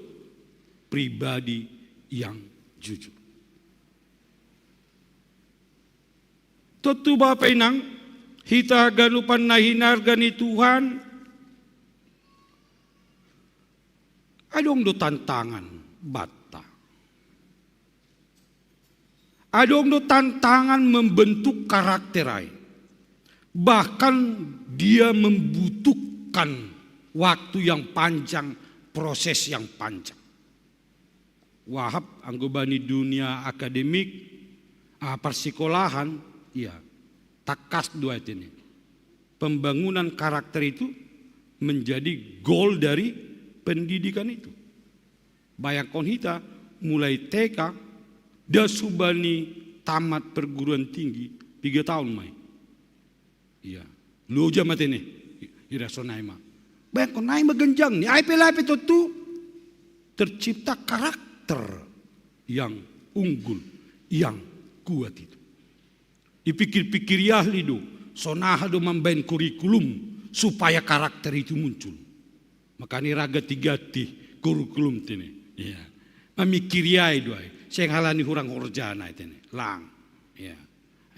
pribadi yang jujur. Tontu bapa inang, hita haganupan na hinarga ni Tuhan, adong do tantangan banta. Adong do tantangan membentuk karakter ai. Bahkan dia membutuhkan waktu yang panjang, proses yang panjang. Wahap anggo bani dunia akademik, ah, persikolahan, ya, takas do ai tene. Pembangunan karakter itu menjadi goal dari pendidikan itu. Bayangkon hita, mulai T K, das hubani tamat perguruan tinggi, tiga tahun mai. Iya. Loja ma tene. Ira sonai ma. Bayangkon nai ma genjang ni. Ai pe lape tontu tercipta karakter yang unggul, yang kuat itu. Dipikir-pikir ahli do, sonaha do mambaen kurikulum supaya karakter itu muncul. Makanya raga tiga ti kurikulum tene. Iya. Mamikiri ai do ai. Seng halani hurang horjana tene. Lang. Iya.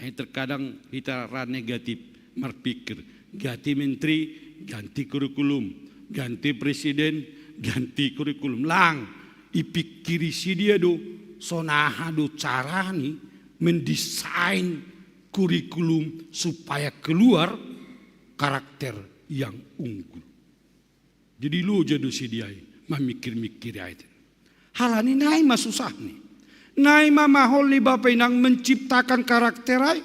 Ai terkadang hita ra negatif marpikir. Ganti menteri, ganti kurikulum. Ganti presiden, ganti kurikulum. Lang. Ipikiri si dia do. Sonaha do carani mendesain kurikulum supaya keluar karakter yang unggul. Jadi loja do si dia i mamikir-mikir ai. Halani nai ma susah ni. Nai ma mahol ni Bapa Inang menciptakan karakter ai.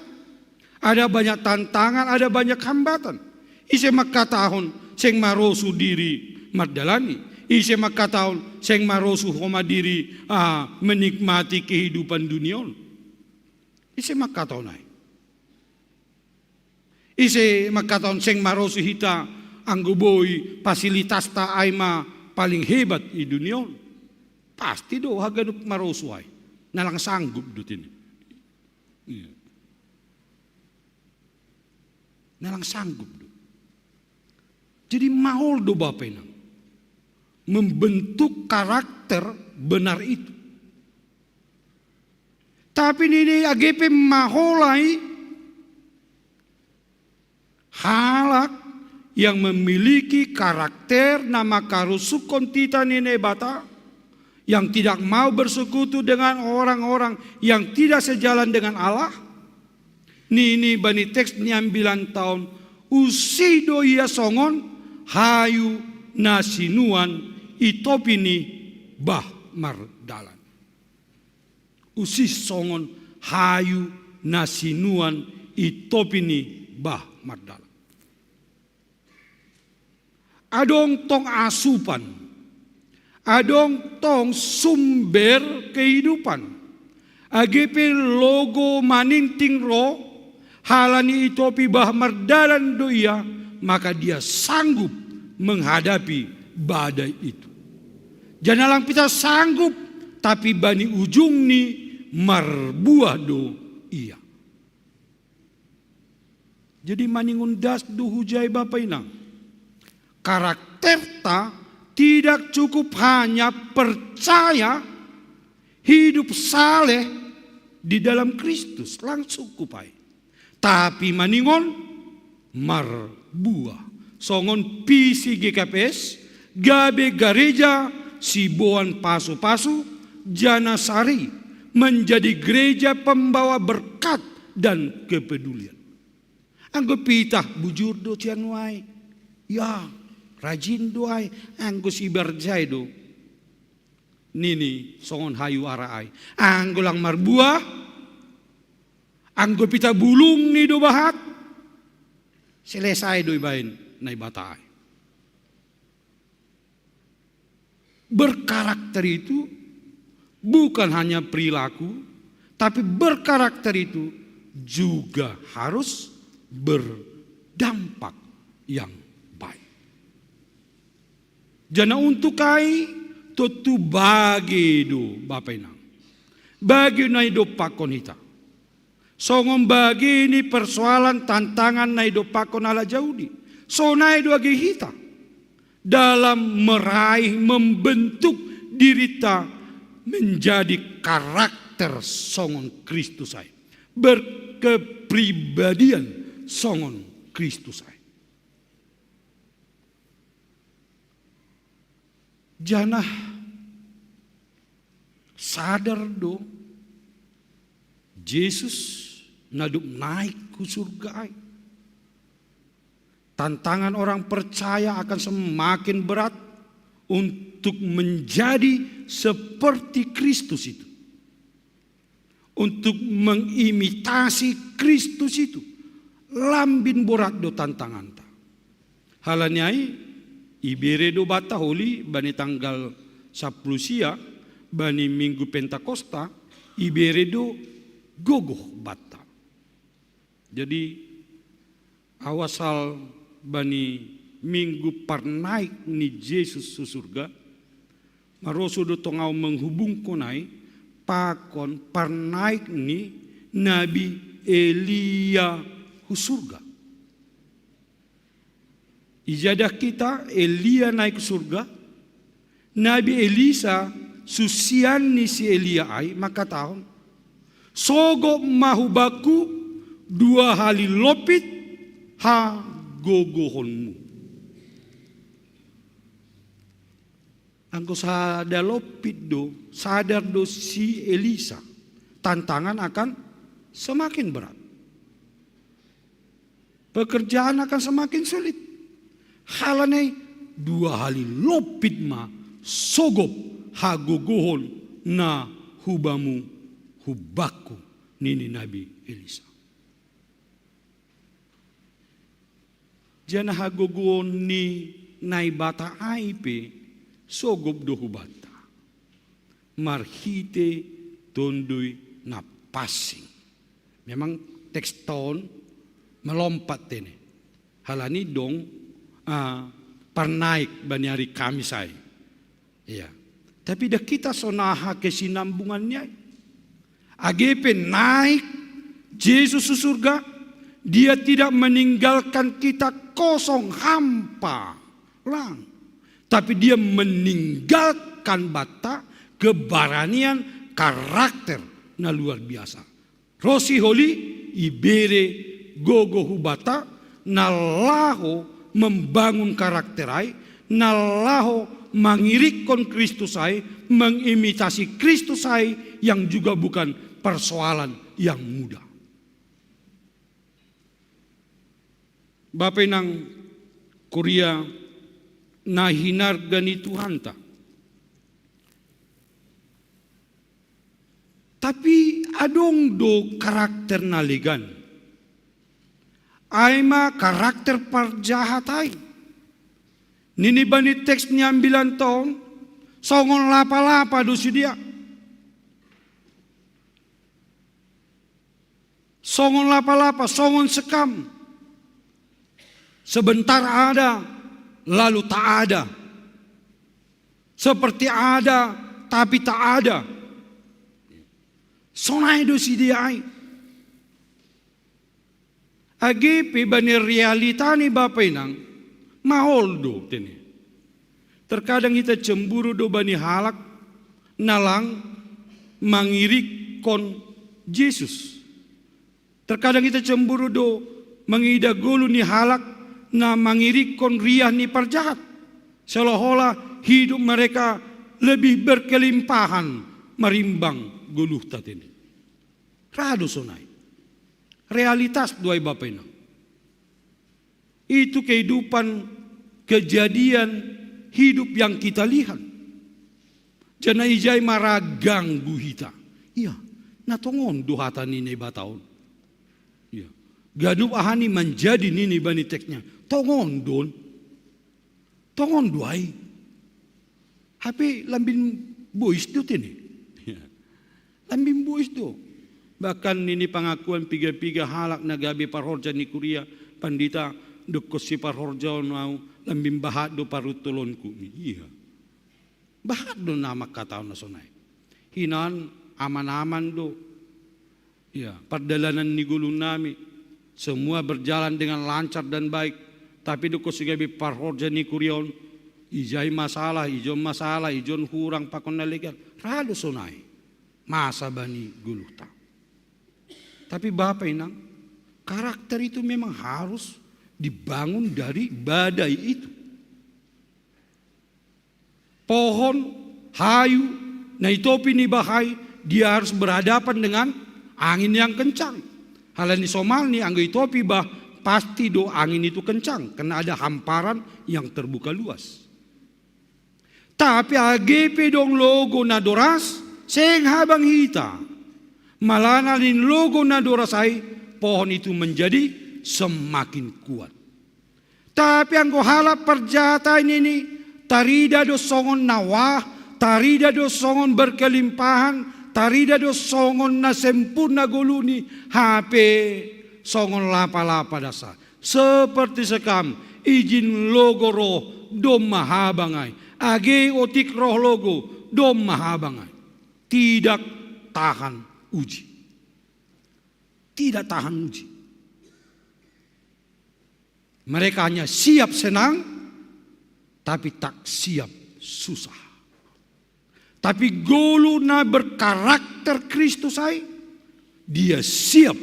Ada banyak tantangan, ada banyak hambatan. Ise mangkatahon seng marosu diri mardalani. Ise mangkatahon seng marosu homa diri, ah, menikmati kehidupan dunia on. Ise mangkatahon ai. Ise mangkatahon seng marosu hita anggo boi fasilitasta ai ma paling hebat i dunia on. Pasti do haganup marosu ai. Na lang sanggup do tene. Iya. Na lang sanggup do. Jadi mahol do Bapa Inang membentuk karakter benar itu. Tapi nini age pe mahol ai, halak yang memiliki karakter na mangkarusukkon titah ni Naibata, yang tidak mau bersekutu dengan orang-orang yang tidak sejalan dengan Allah, nini bani teks ni ambilanta on, usih do ia songon hayu na sinuan i topi ni bah mardalan. Usih songon hayu na sinuan i topi ni bah mardalan. Adong tong asupan, adong tong sumber kehidupan. Age pe logo maninting ro, halani i topi bah mardalan do ia, maka dia sanggup menghadapi badai itu. Janah lang pita sanggup, tapi bani ujungni marbuah do ia. Jadi maningon das do hujai Bapa Inang. Karakterta tidak cukup hanya percaya hidup saleh di dalam Kristus, lang cukup ai. Tapi maningon marbuah. Songon visi G K P S, gabe gareja siboan pasu-pasu, janah sari menjadi gereja pembawa berkat dan kepedulian. Anggo pitah bujur do tian nuai. Ya, rajin do ai, anggo sibar jai do. Nini songon hayu ara ai. Anggo lang marbuah, anggo pitah bulungni do bahat, selesai do ibaen Naibata ai. Berkarakter itu bukan hanya perilaku, tapi berkarakter itu juga harus berdampak yang baik. Janah untuk ai tontu bage do Bapa Inang. Bage na idompakkon hita. Songon bage ni persoalan tantangan na idompakkon halak Jahudi. Sonai do age hita. Dalam meraih, membentuk dirita menjadi karakter songon Kristus ai. Berkepribadian songon Kristus ai. Janah sadar do Jesus nadop naik ku surga ai. Tantangan orang percaya akan semakin berat untuk menjadi seperti Kristus itu. Untuk mengimitasi Kristus itu. Lambin borat do tantanganta. Halani ai, ibere do bata holi bani tanggal sapuluh sia, bani minggu Pentakosta, ibere do gogoh bata. Jadi, au asal bani minggu parnaik ni Jesus su surga, maroso do tong au menghubungkon ai pakon parnaik ni Nabi Elia hu surga. Ijadah kita Elia naik surga, Nabi Elisa, susian ni si Elia ai, mangkatahon, sogop ma hubakku dua hali lopit hagogohonmu. Anggo sada lopit do, sadar do si Elisa, tantangan akan semakin berat. Pekerjaan akan semakin sulit. Halani dua hali lopit ma sogop hagogohon na hubamu, hubakku, nini Nabi Elisa. Janah hagogohon ni Naibata ai pe sogop do hubanta marhite Tonduy Napansing. Memang teks ton melompat tene. Halani dong, ah, parnaik bani ari Kamis ai. Iya. Tapi dah kita sonaha kesinambungannya. Age pe naik Jesus su surga, dia tidak meninggalkan kita kosong hampa. Lang. Tapi dia meninggalkan bata kebaranian karakter na luar biasa. Ro si holi ibere gogo hubata na laho membangun karakter ai, na laho mangirikkon Kristus ai, mengimitasi Kristus ai yang juga bukan persoalan yang mudah. Bapa inang kuria na hinarga ni Tuhanta. Tapi adong do karakter na legan. Ai ma karakter parjahat ai. Nini bani teks ni ambilan ton, songon lapa-lapa do sidea. Songon lapa-lapa, songon sekam. Sebentar ada, lalu tak ada. Seperti ada, tapi tak ada. Sonai do sidea ai. Age pe bani realita ni bapa inang, maol do tene. Terkadang hita cemburu do bani halak na lang mangirikkon Jesus. Terkadang hita cemburu do mangidah goluh ni halak na mangirikkon riah ni parjahat. Seolah-olah hidup mereka lebih berkelimpahan marimbang goluhta tene. Ra do sonai. Realitas do ai bapa inang. Itu kehidupan kejadian hidup yang kita lihat. Janah ijai ma ra ganggu hita. Iya, na tongon do hata ni Naibata on. Iya. Ganup aha ni manjadi nini bani teksnya. Tongon do on. Tongon do ai. Hape lambin bois do tene. Iya. Lambin bois do. Bahkan nini pangakuan piga-piga halak na gabe parhorja ni kuria pandita dokkon siparhorjaon au lambin bahat do paruntolonku. Iya. Bahat do na mangkatahon na sonai. Hinan aman-aman do. Iya, pardalanan ni goluh nami. Semua berjalan dengan lancar dan baik. Tapi dokkon si gabe parhorja ni kuria on. Ijai masalah, ijon masalah, ijon hurang pakon na legan. Ra do sonai. Masa bani goluhta. Tapi bapa inang, karakter itu memang harus dibangun dari badai itu. Pohon, hayu, na itopi ni bahai, dia harus berhadapan dengan Angin yang kencang. Hal ni somal ni anggo i topi bah, pasti do angin itu kencang karena ada hamparan yang terbuka luas. Tapi age pe dong logo na doras, seng habang hita. Malah na nin logo na doras ai, pohon itu menjadi semakin kuat. Tapi anggo halak parjahat ai nini, tarida do songon na wah, tarida do songon berkelimpahan, tarida do songon na sempurna goluni, hape songon lapa-lapa dasa. Seperti sekam, ijin logo roh domma habang ai. Age otik roh logo domma habang ai. Tidak tahan uji. Tidak tahan uji. Mereka hanya siap senang, tapi tak siap susah. Tapi golu na berkarakter Kristus ai, dia siap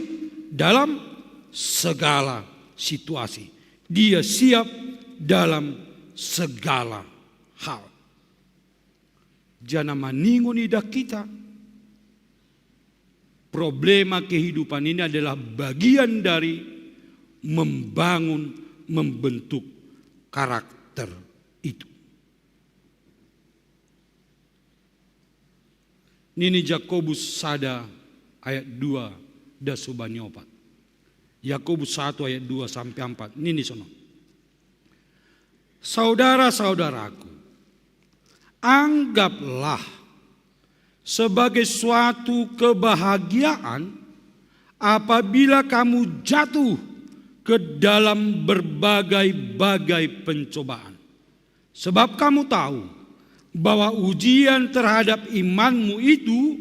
dalam segala situasi. Dia siap dalam segala hal. Jana maningon idah kita, problema kehidupan ini adalah bagian dari membangun, membentuk karakter itu. Nini Jakobus sada ayat dua das hubani opat. Jakobus satu ayat dua sampai empat. Nini sono. Saudara-saudaraku, anggaplah sebagai suatu kebahagiaan apabila kamu jatuh ke dalam berbagai-bagai pencobaan. Sebab kamu tahu bahwa ujian terhadap imanmu itu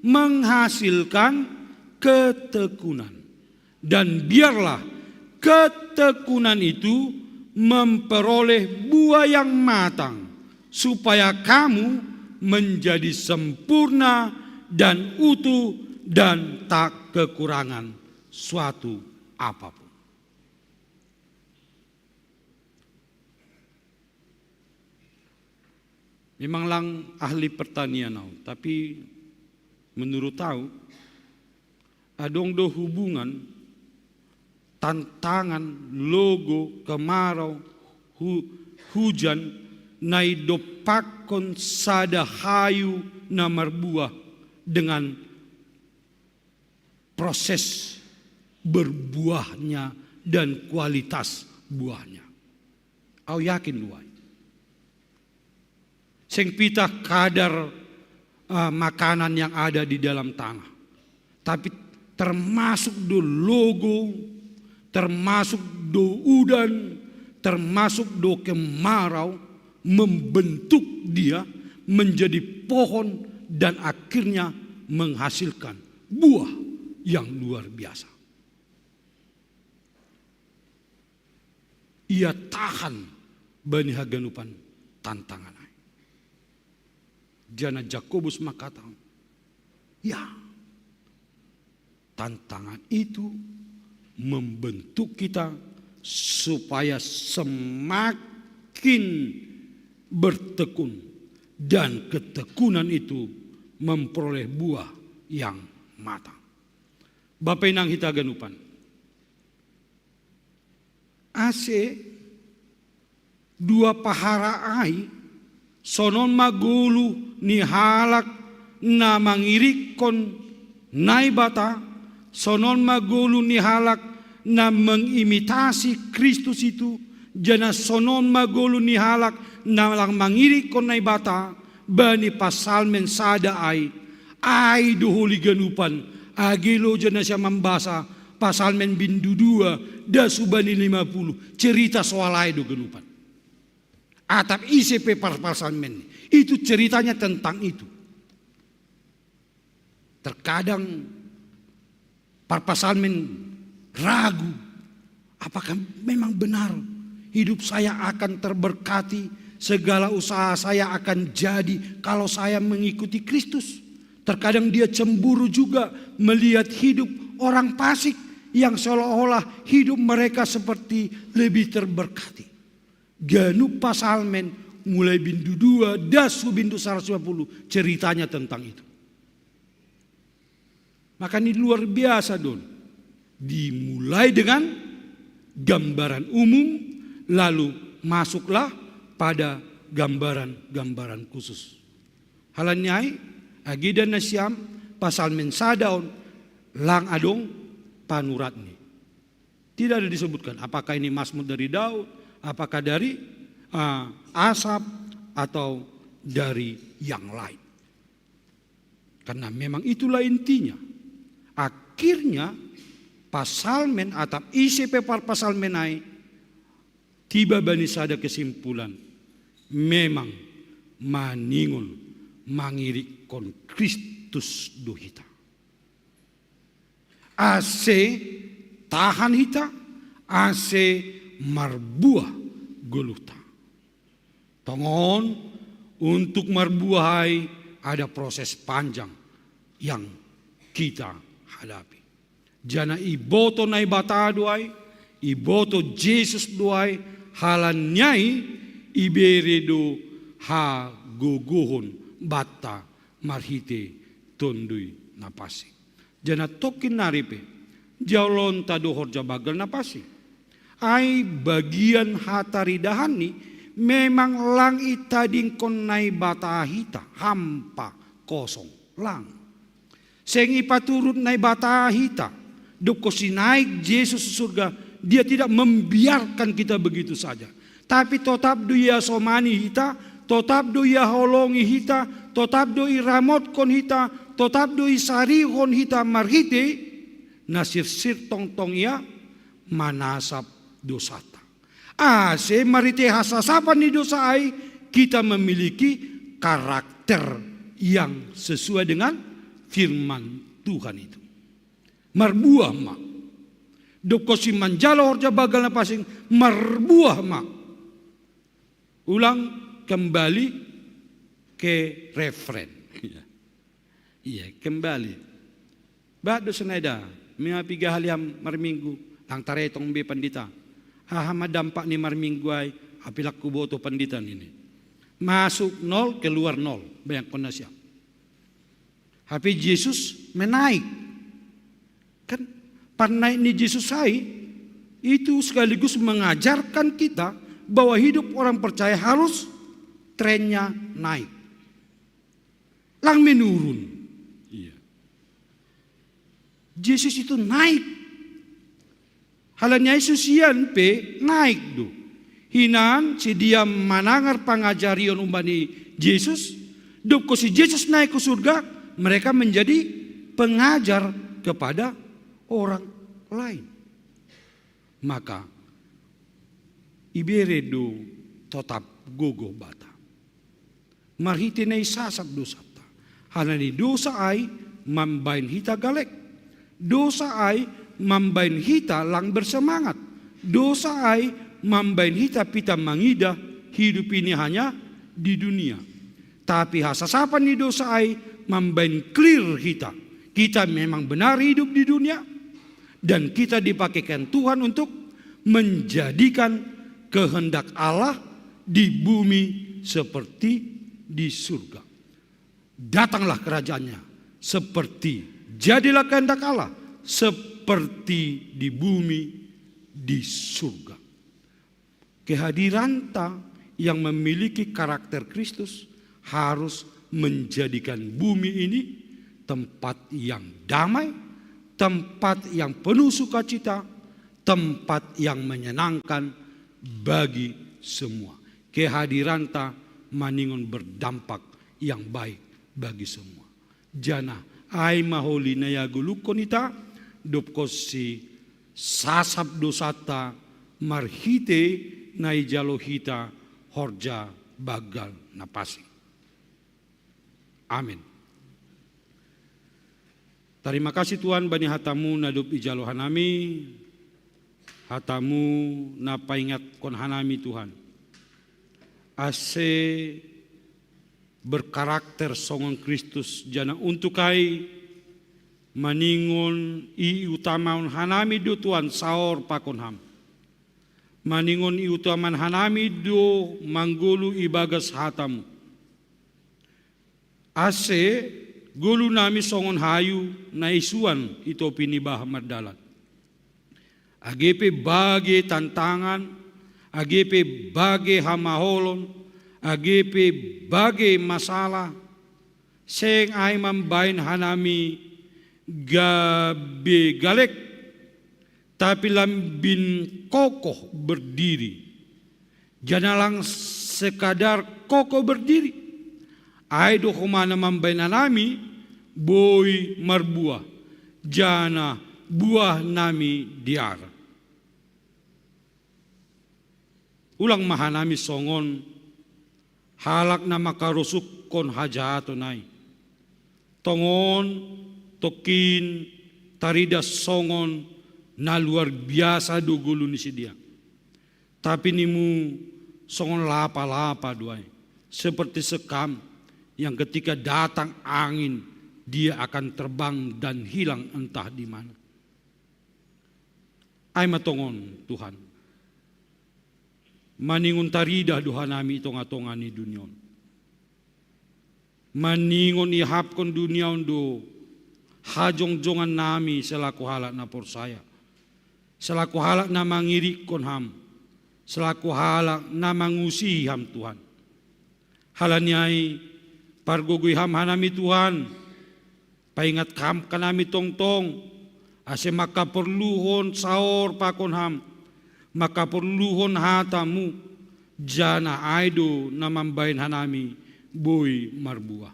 menghasilkan ketekunan. Dan biarlah ketekunan itu memperoleh buah yang matang, supaya kamu menjadi sempurna dan utuh dan tak kekurangan suatu apapun. Memang lang ahli pertanian au, tapi menurut au, adong do hubungan tantangan, logo, kemarau, hu-, hujan, na idompakkon sada hayu na marbuah dengan proses berbuahnya dan kualitas buahnya. Au yakin do ai. Seng pitah kadar, eh, makanan yang ada di dalam tanah, tapi termasuk do logo, termasuk do udan, termasuk do kemarau membentuk dia menjadi pohon dan akhirnya menghasilkan buah yang luar biasa. Ia tahan bani haganupan tantangan ai. Jana Jakobus mangkatahon, ya, tantangan itu membentuk kita supaya semakin bertekun, dan ketekunan itu memperoleh buah yang matang. Bapa inang hita haganupan, ase dua pahara ai, sonon ma golu ni halak na mangirikkon Naibata, sonon ma golu ni halak na mengimitasi Kristus itu, jana sonon ma golu ni halak na lang mangirikkon Naibata bani pasalmen sada ai. Ai do holi ganupan, age loja na sian mambasa pasalmen bindu dua das hubani lima puluh, cerita soal ai do ganupan. Atap ise pe par-, pasalmen itu ceritanya tentang itu. Terkadang parpasalmen ragu, apakah memang benar hidup saya akan terberkati, segala usaha saya akan jadi kalau saya mengikuti Kristus. Terkadang dia cemburu juga melihat hidup orang fasik yang seolah-olah hidup mereka seperti lebih terberkati. Ganup pasalmen mulai bindu dua das hu bindu seratus lima puluh ceritanya tentang itu. Maka ini luar biasa don. Dimulai dengan gambaran umum, lalu masuklah pada gambaran-gambaran khusus. Halanyai, agi da nasiam, pasalmen sada on lang adong panuratni. Tidak ada disebutkan apakah ini Mazmur dari Daud, apakah dari uh, Asaf, atau dari yang lain. Karena memang itulah intinya. Akhirnya pasalmen atau isi pepar pasalmen ai tiba bani sada kesimpulan, memang maningon mangirikkon Kristus do hita. Ase tahan hita, ase marbuah goluhta. Tongon, untuk marbuah ai ada proses panjang yang kita hadapi. Jana iboto Naibata do ai, iboto Jesus do ai, halanyai ibere do hagogohon banta marhite Tonduy Napansing. Jana tongkin nari pe, jaloonta do horja banggal na pansing. Ai bagian hataridahanni memang lang itadingkon Naibata hita hampa kosong, lang. Seng ipaturut Naibata hita, dob konsi naik Jesus surga, dia tidak membiarkan kita begitu saja. Tapi totap do iasomani hita, totap do iaholongi hita, totap do iramotkon hita, totap do isarihon hita marhite na sirsir tongtong ia manasap dosata. Ase marhite hasasapan ni dosa ai kita memiliki karakter yang sesuai dengan firman Tuhan itu. Marbuah ma. Dob konsi manjalo horja banggal na pansing, marbuah ma. Ulang kembali ke refren. Iya, kembali. Bah do sonai da, mima piga hali ham marminggu, lang taretong be pandita. Aha ma dampak ni marminggu ai, apilak huboto pandita nini. Masuk nol, keluar nol, bayangkon nasiam. Hape Jesus menaik. Kan panaik ni Jesus ai itu sekaligus mengajarkan kita bahwa hidup orang percaya harus trennya naik. Lang menurun. Iya. Jesus itu naik. Halani ai susian pe naik do. Hinan sidia manangar pangajarion umbani Jesus, dob konsi Jesus naik hu surga, mereka menjadi pengajar kepada orang lain. Maka ibere do totap gogoh banta. Marhite na isasap dosanta. Halani dosa ai mambaen hita galek. Dosa ai mambaen hita lang bersemangat. Dosa ai mambaen hita pita mangida hidup ini hanya di dunia. Tapi hasasapan ni dosa ai mambaen clear hita. Kita memang benar hidup di dunia dan kita dipakaikan Tuhan untuk menjadikan kehendak Allah di bumi seperti di surga. Datanglah kerajaannya seperti, jadilah kehendak Allah seperti di bumi, di surga. Kehadiranta yang memiliki karakter Kristus harus menjadikan bumi ini tempat yang damai, tempat yang penuh sukacita, tempat yang menyenangkan bagi semua. Kehadiranta maningon berdampak yang baik bagi semua. Jana ai ma holi na iagoluhon hita, dob konsi sasap dosanta marhite na ijalo hita horja banggal na pansing. Amin. Tarima kasih Tuhan bani hatamu na dob ijalo hanami, hatamu na paingatkon hanami Tuhan. Ase berkarakter songon Kristus jana untuk ai maningon iutamahon hanami do Tuhan saor pakon ham. Maningon iutamahon hanami do manggoluh ibagas hatamu. Ase Golu nami songon hayu na isuan i topi ni bah mardalan. Age pe bage tantangan, age pe bage hamaolon, age pe bage masalah, seng ai mambaen hanami gabe galek, tapi lambin kokoh berdiri. Jangan lang sekadar kokoh berdiri. Ai do homa na mambaen hanami boi marbuah, janah buah nami dear. Ulang ma hanami songon halak na mangkarosuhkon hajahaton ai. Tongon, tongkin, taridah songon na luar biasa do golu ni sidea. Tapi nimu songon lapa-lapa do ai, seperti sekam yang ketika datang angin, dia akan terbang dan hilang entah di mana. Ai ma tongon, Tuhan. Maningon taridah do hanami i tonga-tonga ni dunia on. Maningon iahapkon dunia on do hajongjongan nami selaku halak na porsaya, selaku halak na mangirikkon Ham, selaku halak na mangusihi Ham, Tuhan. Halani ai, pargogoi Ham hanami, Tuhan. Paingat Ham hanami tongtong, ase mangkaporluhon saor pakon Ham, mangkaporluhon hataMu, janah ai do na mambaen hanami boi marbuah.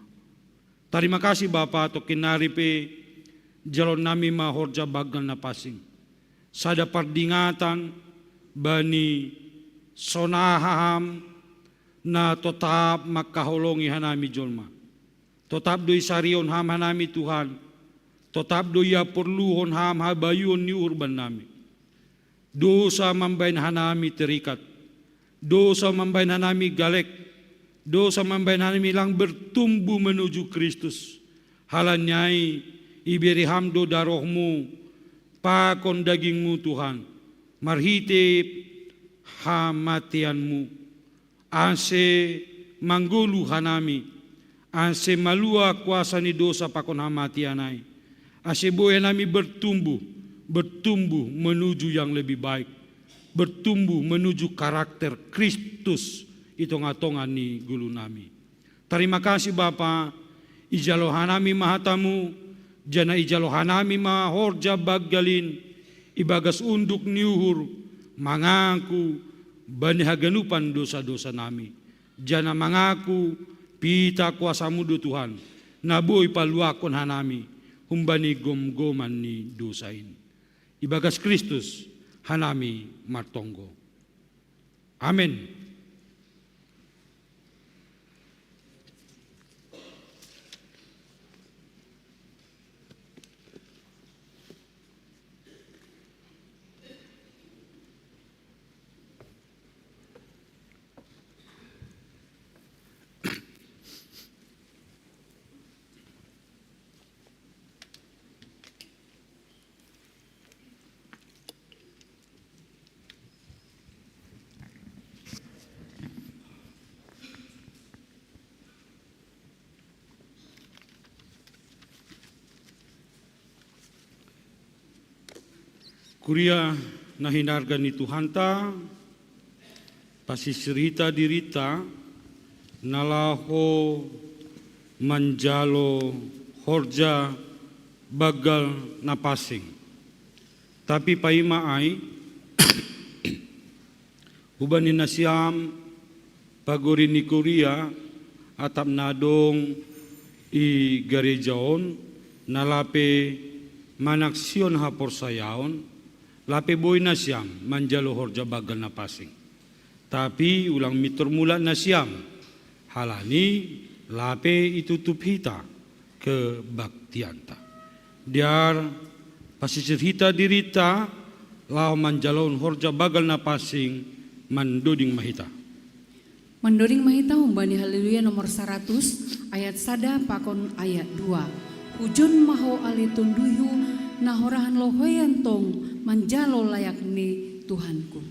Tarima kasih, Bapa, tongkin nari pe jaloon nami ma horja banggal na pansing. Sada pardingatan bani sonaha Ham na totap mangkaholongi hanami jolma. Totap do isarihon Ham hanami, Tuhan. Totap do iporluhon Ham habayuon ni uhur bannami. Dosa mambaen hanami terikat. Dosa mambaen hanami galek. Dosa mambaen hanami lang bertumbuh menuju Kristus. Halani ai ibere Ham do darohMu pakon dagingMu, Tuhan, marhite hamateanMu, ase manggoluh hanami, ase maluah kuasa ni dosa pakon hamatean ai, ase boi hanami bertumbuh, bertumbuh menuju yang lebih baik, bertumbuh menuju karakter Kristus i tonga-tonga ni golu nami. Tarima kasih, Bapa, ijalo hanami ma hataMu, janah ijalo hanami ma horja banggal in, ibagas unduk ni uhur, mangaku bani haganupan dosa-dosa nami, janah mangaku pitah kuasaMu do, Tuhan, na boi paluahkon hanami humbani gomgoman ni dosa in. Ibagas Kristus hanami martonggo. Amen. Kuria na hinarga ni Tuhanta, pasisir hita dirinta na laho manjalo horja banggal na pansing. Tapi paima ai, hubani nasiam pagori ni kuria atap na adong i gareja on, na lape manaksihon haporsayaon, lape boi nasiam manjalo horja banggal na pansing. Tapi ulang mintor mulak nasiam, halani lape itutup hita kebaktianta. Dear, pasisir hita dirinta laho manjalo horja banggal na pansing, mandoding ma hita. Mandoding ma hita humbani Haleluya nomor saratus, ayat sada pakon ayat dua. Hujon ma Ho ale TonduyHu, na horahan loheian tong manjalo layak ni Tuhanku.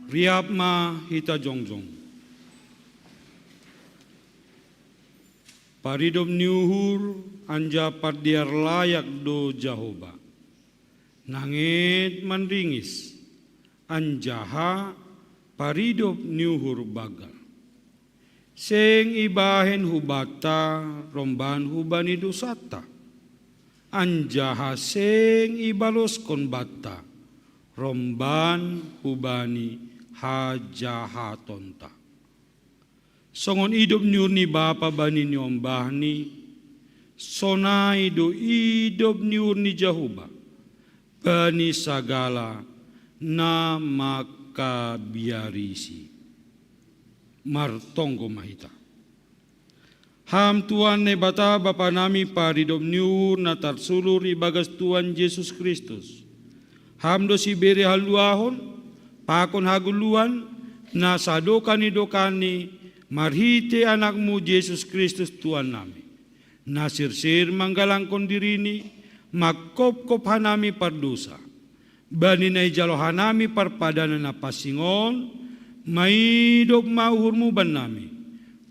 Riap ma hita jongjong. Paridop ni uhur anjaha pardear layak do Jahowa. Nanget manringis, anjaha paridop ni uhur banggal. Seng ibahen hubanta romban hubani dousanta, anjaha seng ibaloskon banta romban hubani hajahatonta. Songon idop ni uhur ni bapa bani niombahni, sonai do idop ni uhur ni Jahowa bani sagala na mangkabiarisi. Martonggo ma hita. Ham Tuhan Naibata Bapa nami, paridop ni uhur na tarsulur ibagas Tuhan Jesus Kristus, Ham do sibere haluahon pakon hagoluhan na sadokah ni dokahni marhite AnakMu Jesus Kristus Tuhan nami, na sirsir manggalangkon diriNi manghophop hanami pardousa. Bani na ijalo hanami parpadanan na pansing on, maidop ma uhurMu bannami.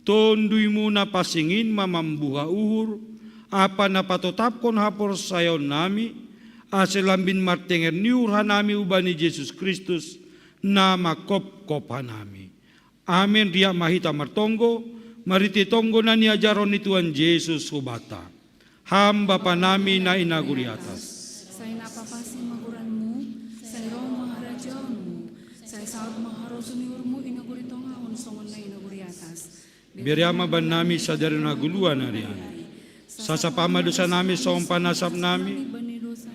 TonduyMu na pansing in ma mambuha uhur ampa na patotapkon haporsayaonnami, ase lambin martenger ni uhur hanami hubani Jesus Kristus, na manghophop hanami. Amen. Riap ma hita martonggo, marhite tonggo na niajarhon ni Tuhan Jesus hubanta. Ham Bapa nami na i nagori atas. Sai na papansing ma goranMu, sai ro ma harajaonMu, sai saut ma harosuan ni uhurMu i nagori tongah on songon na i nagori atas. Bere Ham ma bannami sadari on hagoluhan ari-ari. Sasap Ham ma dousanami songon panasapnami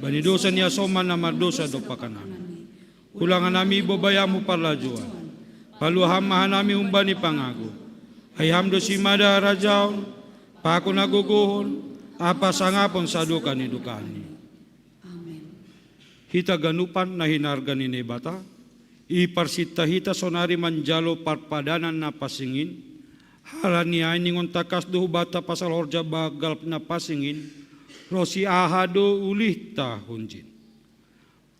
bani dousa ni hasoman na mardousa dompak hanami. Ulang hanami ibobai Ham hu parlajouan. Palua Ham ma hanami humbani pangago. Ai Ham do simada harajaon, pakon hagogohon, ampa sangapon sadokah ni dokahni. Amen. Hita ganupan na hinarga ni Naibata, iparsinta hita sonari manjalo parpadanan na pansing in, halani ai ningon tangkas do hubanta pasal horja banggal na pansing in, ronsi aha do ulihta hunjin.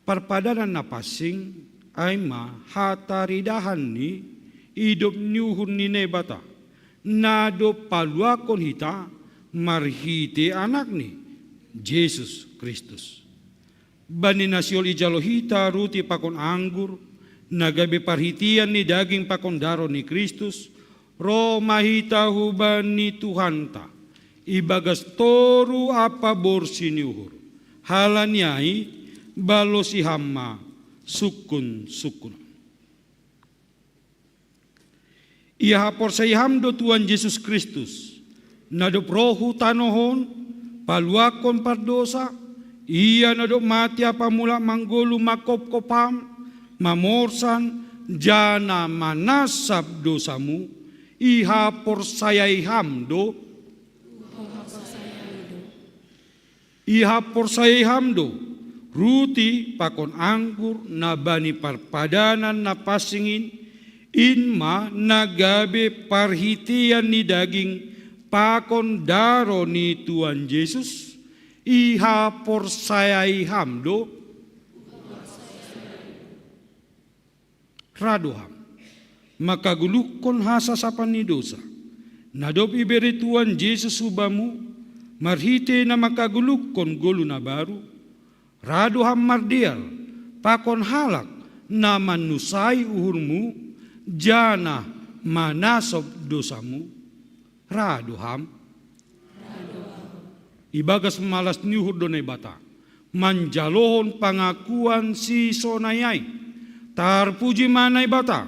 Parpadanan na pansing, ai ma hataridahan ni idop ni uhur ni Naibata, na dob paluahon hita marhite AnakNi, Jesus Kristus. Bani na sihol ijalo hita ruti pakon anggur, na gabe parhitean ni daging pakon daroh ni Kristus, ro ma hita hubani Tuhanta, ibagas toru ampa borsi ni uhur. Halani ai, balosi Ham ma sungkunsungkun. Ia haporseai Ham do Tuhan Jesus Kristus, na dob roh hu tanoh on, paluahon pardousa, Ia na dob mate ampa mulak manggoluh manghophop Ham, mamorsan, janah manansap dousamu, ihaporseai Ham do? Ihaporseai Ham do ruti pakon anggur na bani parpadanan na pansing in, in ma na gabe parhitean ni daging pakon daroh ni Tuhan Jesus? Ihaporseai Ham do? Ra do Ham mangkagoluhkon hasasapan ni dousa, na dob ibere Tuhan Jesus hu bamu, marhite na mangkagoluhkon goluh na baru? Ra do Ham mardear pakon halak na manusai uhurmu, janah manasop dousamu? Ra do Ham? Ibagas malas ni uhur do Naibata, manjalohon pangakuan sisonai ai. Tarpuji ma Naibata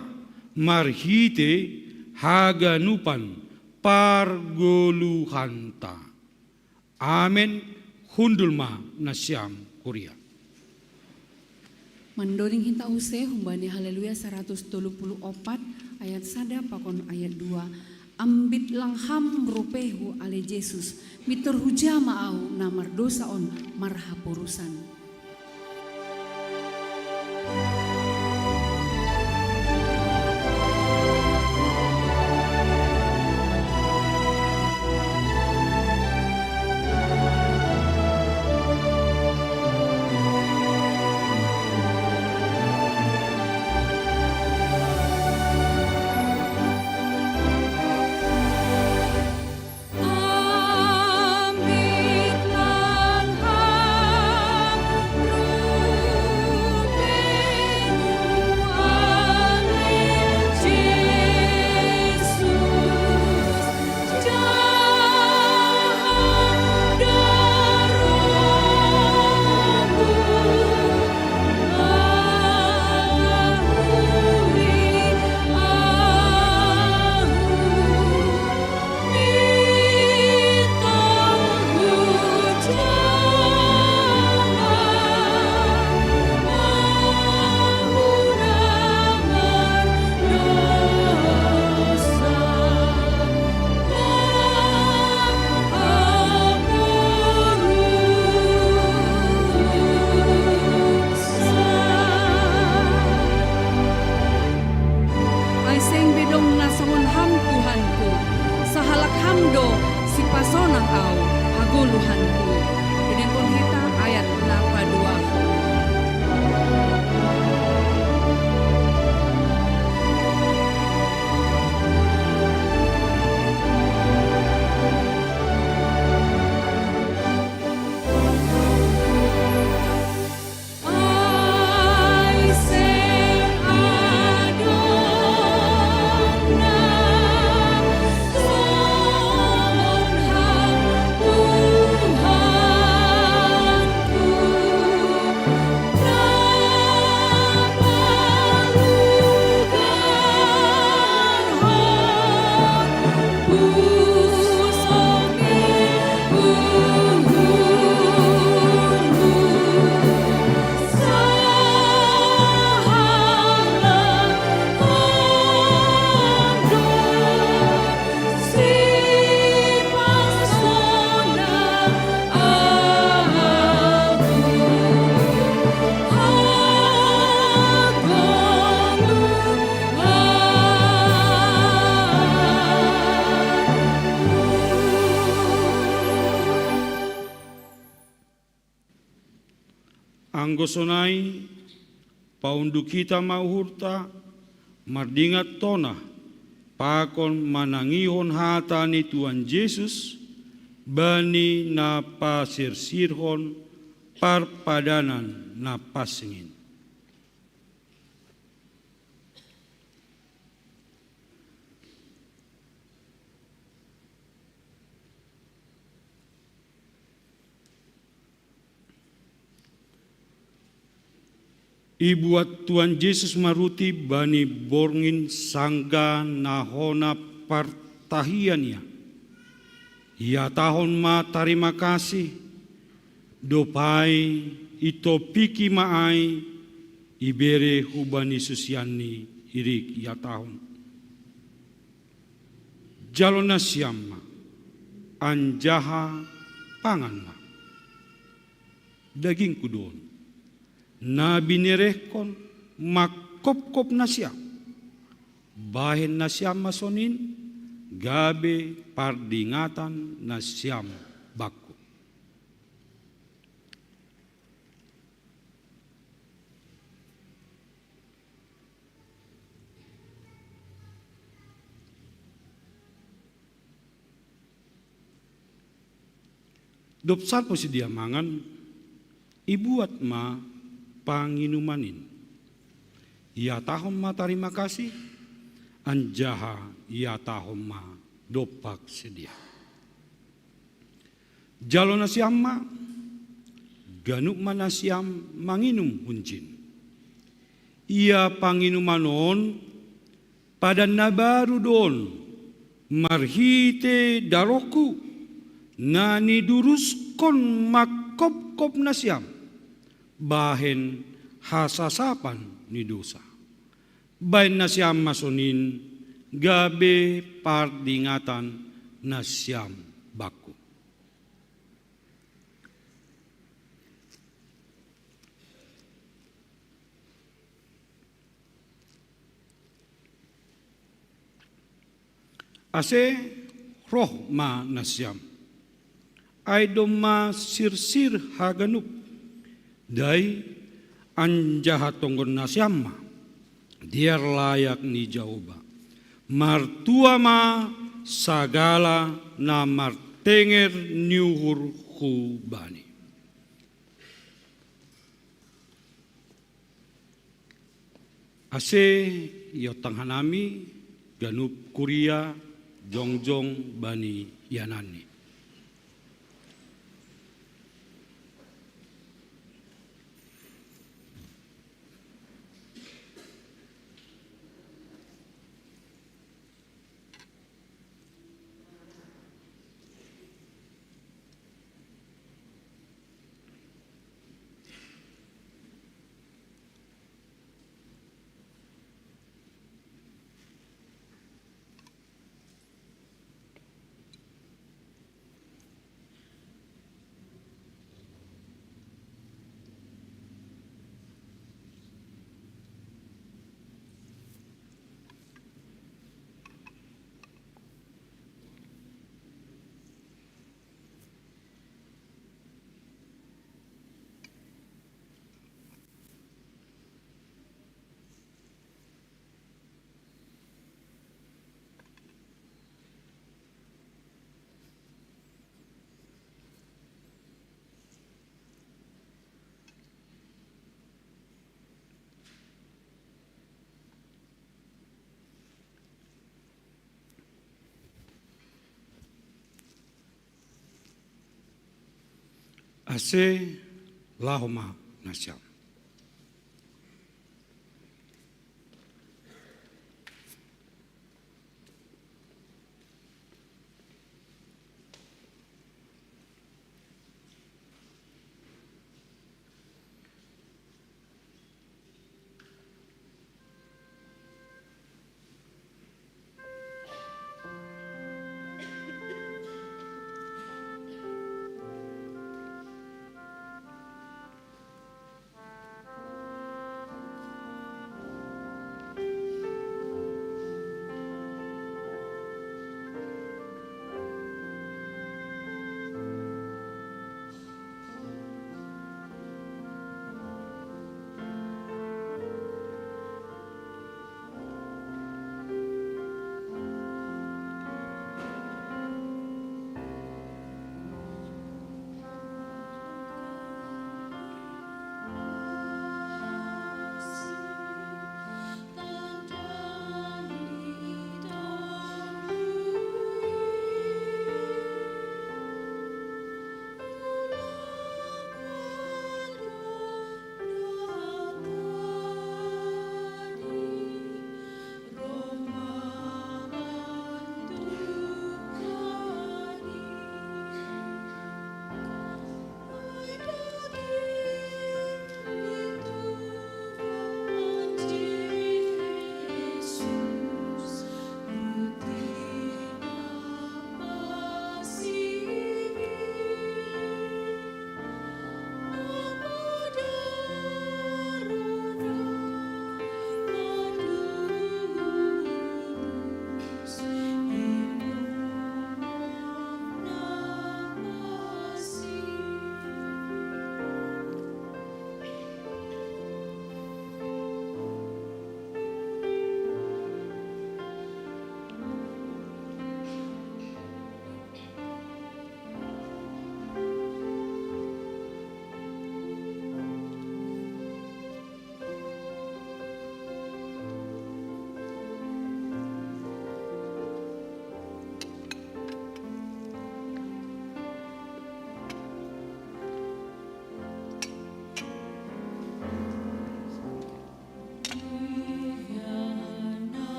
marhite haganupan pargoluhanta. Amen. Hundul ma nasiam, kuria. Mandoding hita use humbani Haleluya saratus tolu puluh opat, ayat sada pakon ayat dua. Ambit lang Ham rupehu ale Jesus, mintor huja ma ahu na mardousa on marhaporusan. Sonang au hagoluhanku. Idengkon hita ayat na paduahon. Anggo sonai, paunduk hita ma uhurta, mardingat tona, pakon manangihon hata ni Tuhan Jesus, bani na pasirsirhon parpadanan na pansing in. Ibuat Tuhan Jesus ma ruti bani borngin sanggah na hona partahian ia. Ihatahon ma tarima kasih, dob ai itopiki ma ai, ibere hubani susianni, irik ihatahon: Jalo nasiam ma, anjaha pangan ma. Dagingku do on, na binerehkon mangkopkop nasiam. Bahen nasiam ma sonin, gabe pardingatan nasiam bakku. Dob salpu sidea mangan, ibuat ma panginuman in. Ihatahon ma tarima kasih, anjaha ihatahon ma dompak sidea: Jalo nasiam ma, ganup ma nasiam manginum hunjin. Ia panginuman on padan na baru do on, marhite darohku, na niduruskon mangkopkop nasiam, bahen hasasapan ni dousa. Bahen nasiam ma sonin, gabe pardingatan nasiam bakku. Ase roh ma nasiam, ai domma sirsir haganup, dai, anjaha tonggon nasiam ma dear layak ni Jahowa. Martua ma sagala na martenger ni uhur hu Bani. Ase iontang hanami ganup kuria jongjong bani iananni. Ase laho ma nasiam.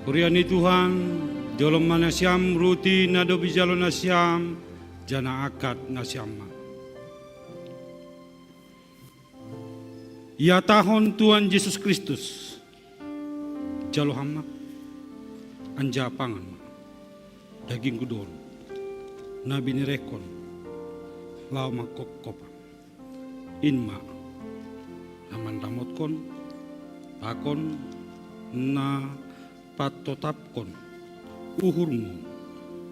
Huria ni Tuhan, jolo ma nasiam ruti na dob ijalo nasiam, janah angkat nasiam ma. Ihatahon Tuhan Jesus Kristus, jalo ham ma, anjaha pangan ma, dagingku do on, na binerehkon laho mangkopkop ham. In ma na mandamotkon, pakon na patotapkon uhurmu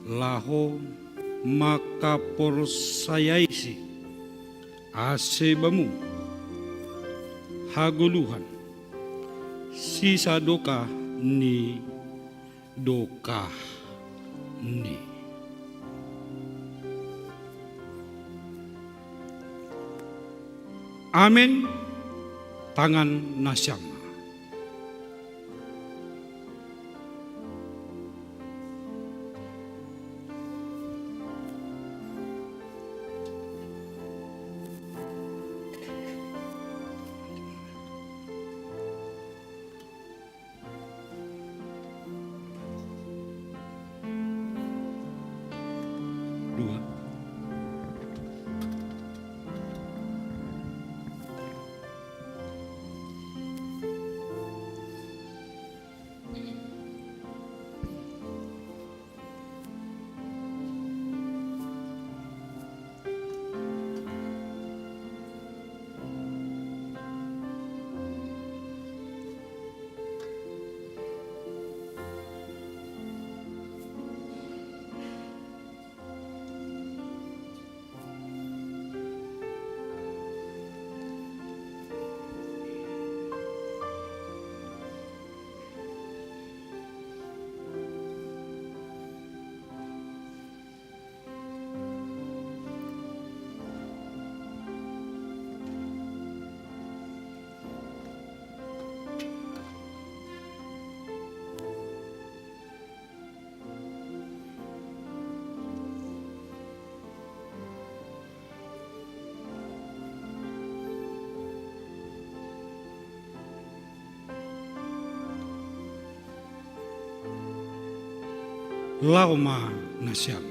laho mangkaporsayaisi, ase bamu hagoluhan, sisa dokah ni dokahni. Amen. Pangan nasiam ma. laho ma nasiam.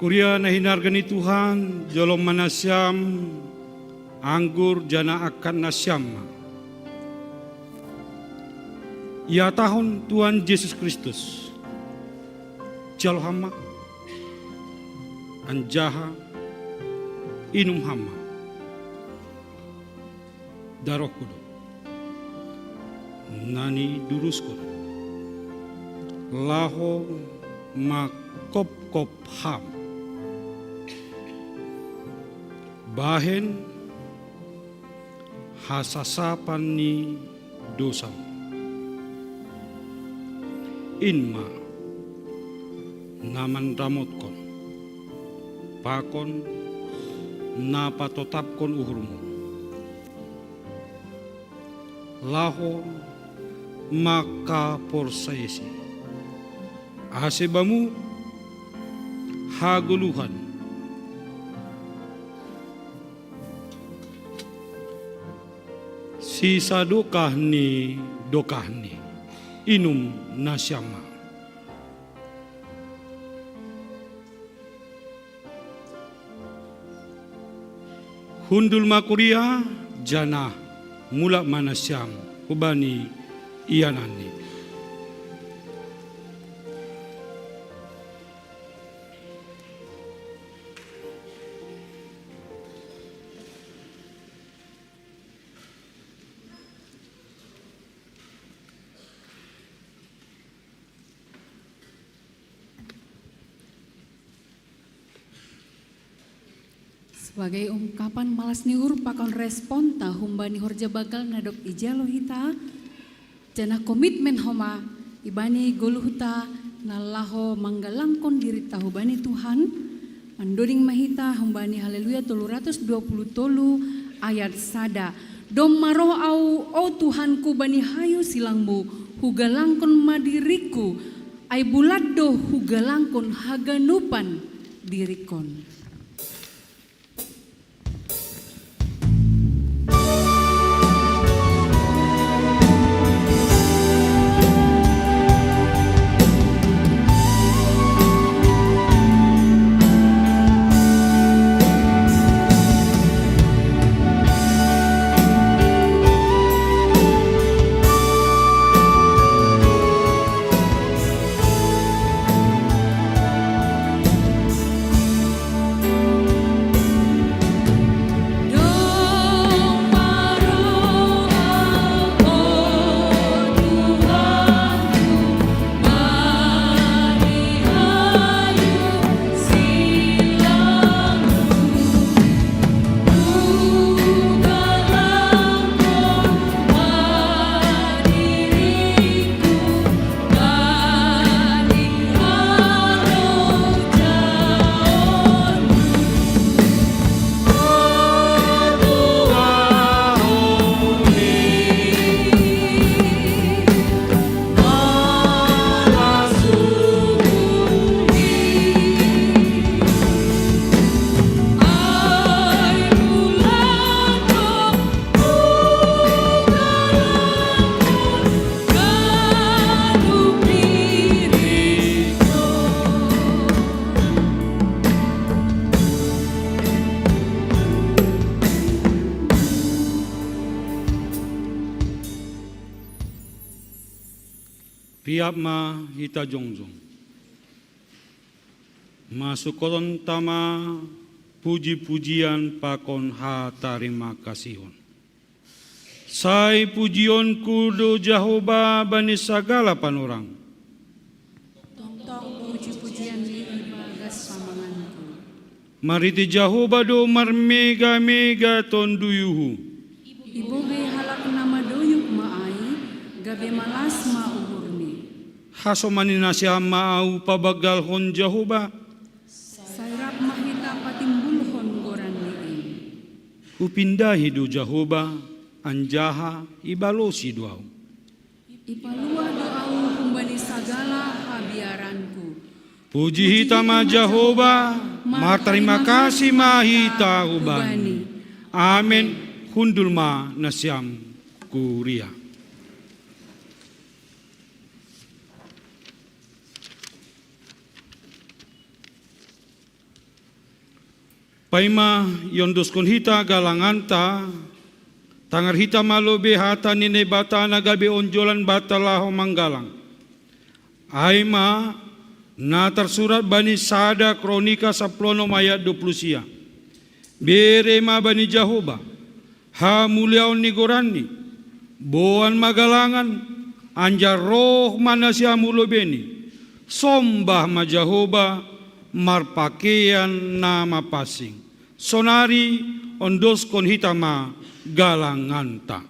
Kuria na hinarga ni Tuhan, jolom ma nasiam anggur janah angkat nasiam ma. Ihatahon Tuhan Jesus Kristus, jalo ham ma, anjaha inum ham ma. Darohku do na niduruskon, laho mangkopkop ham bahen hasasapan ni dousam. In ma na manramotkon, pakon na patotapkon uhurmu. Laho mangkaporsayaisi, ase bamu hagoluhan sisadokah ni dokahni. Inum nasiam ma. Hundul ma kuria, janah mulak ma nasiam hubani iananni. Bagai ungkapan malas ni uhur pakon responta humbani horja bagal na dob ijalo hita, janah komitmen homa ibani goluhta na laho manggalangkon dirinta hubani Tuhan, mandoding ma hita humbani Haleluya tolu ratus dua puluh tolu ayat sada. Domma roh ahu, o Tuhanku, bani hayu silangmu, hugalangkon ma diringku, ai bulat do hugalangkon haganupan diringkon. Riap ma hita jongjong. Masukkonta ma puji-pujian pakon hatarima kasihon. Sai pujionku do Jahowa bani sagala panorang. Tongtong puji-pujian ni ibagas pamanganku. Marhitei Jahowa do marmega-mega tonduyuhu. Ibogei halak na madoyuk ma ai, gabe malas ma uhurni. Hasoman ni nasiam ma ahu pabanggalhon Jahowa. Sai rap ma hita patimbulhon goranni in. Hupindahi do Jahowa, anjaha ibalosi do ahu. Ipalua do ahu humbani sagala habiaranku. Puji hita ma Jahowa, martarima kasih ma hita hubani. Amen. Hundul ma nasiam kuria. Paima iondoskon hita galanganta, tangar hita ma lobei hata ni Naibata na gabe onjolan banta laho manggalang. Ai ma na tarsurat bani sada Kronika sampulu onom ayat dua puluh sia. Bere ma bani Jahowa hamuliaon ni goranni, boan ma galangan, anjaha roh ma nasiam hu lobeini. Sombah ma Jahowa marpakeian na mapansing. Sonari ondoskon hita ma galanganta.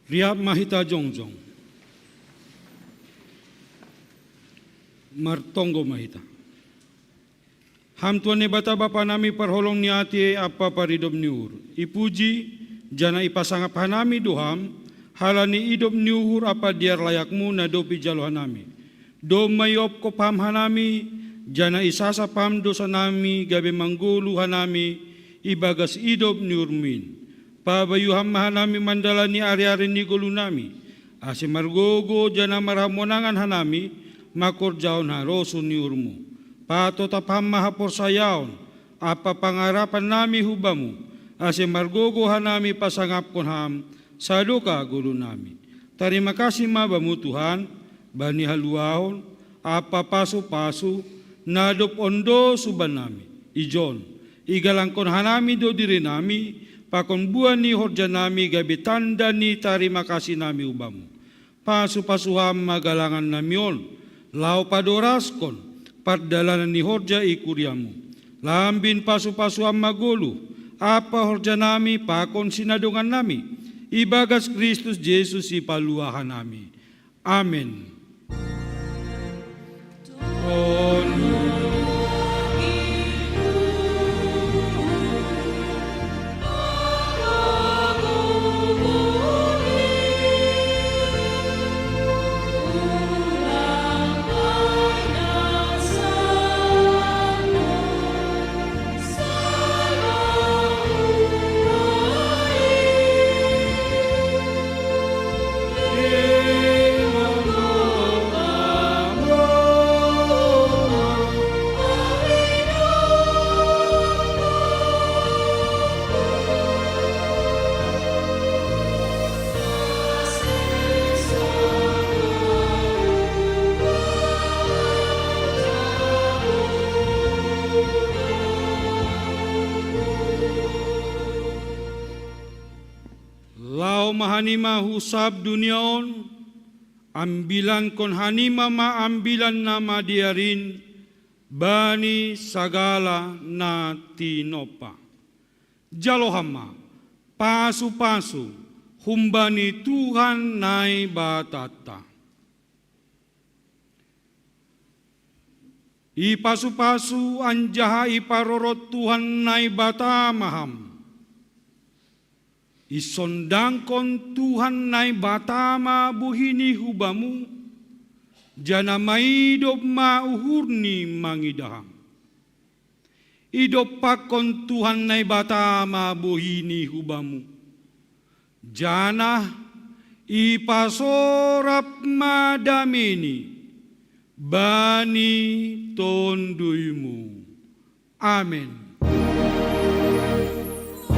Riap ma hita jongjong. Martonggo ma hita. Ham Tuhan Naibata Bapa nami, parholong ni atei ampa paridop ni uhur, ipuji janah ipasangap hanami do Ham, halani idop ni uhur ampa dear layakmu na dob ijalo hanami. Domma iopkop Ham hanami, janah isasap Ham dousa nami gabe manggoluh hanami ibagas idop ni uhurmi in. Pabayu Ham ma hanami mandalani ari-ari ni goluh nami, ase margogoh janah marhamonangan hanami mangkorjahon harosuh ni uhurmu. Patotap Ham ma haporsayaon ampa pangarapan nami hu Bamu, ase margogoh hanami pasangapkon Ham sadokah goluh nami. Tarima kasih ma Bamu Tuhan, bani haluahon ampa pasu-pasu na dob ondos huban nami. Ijon, igalangkon hanami do diri nami pakon buah ni horja nami gabe tanda ni tarima kasih nami hu Bamu. Pasu-pasu Ham ma galangan nami on, laho padoraskon pardalanan ni horja i kuriamu. Lambin pasu-pasu Ham ma goluh ampa horja nami pakon sinadongan nami, ibagas Kristus Jesus Sipaluah nami. Amen. Laho ma hanima hu sab dunia on, ambilankon hanima ma Ambilan Namadear in bani sagala na tinompa. Jalo Ham ma pasu-pasu humbani Tuhan Naibatanta. Ipasu-pasu anjaha iparorot Tuhan Naibata ma Ham. Isondangkon Tuhan Naibata ma bohini hu Bamu, janah maidop ma uhurni mangidah Ham. Idompakkon Tuhan Naibata ma bohini hu Bamu, janah ipasorap ma dameiNi bani tonduymu. Amen. Amen.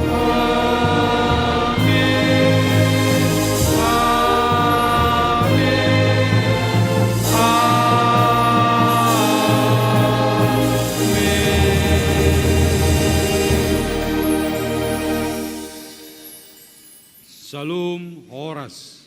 Amen. Amen. Shalom, horas.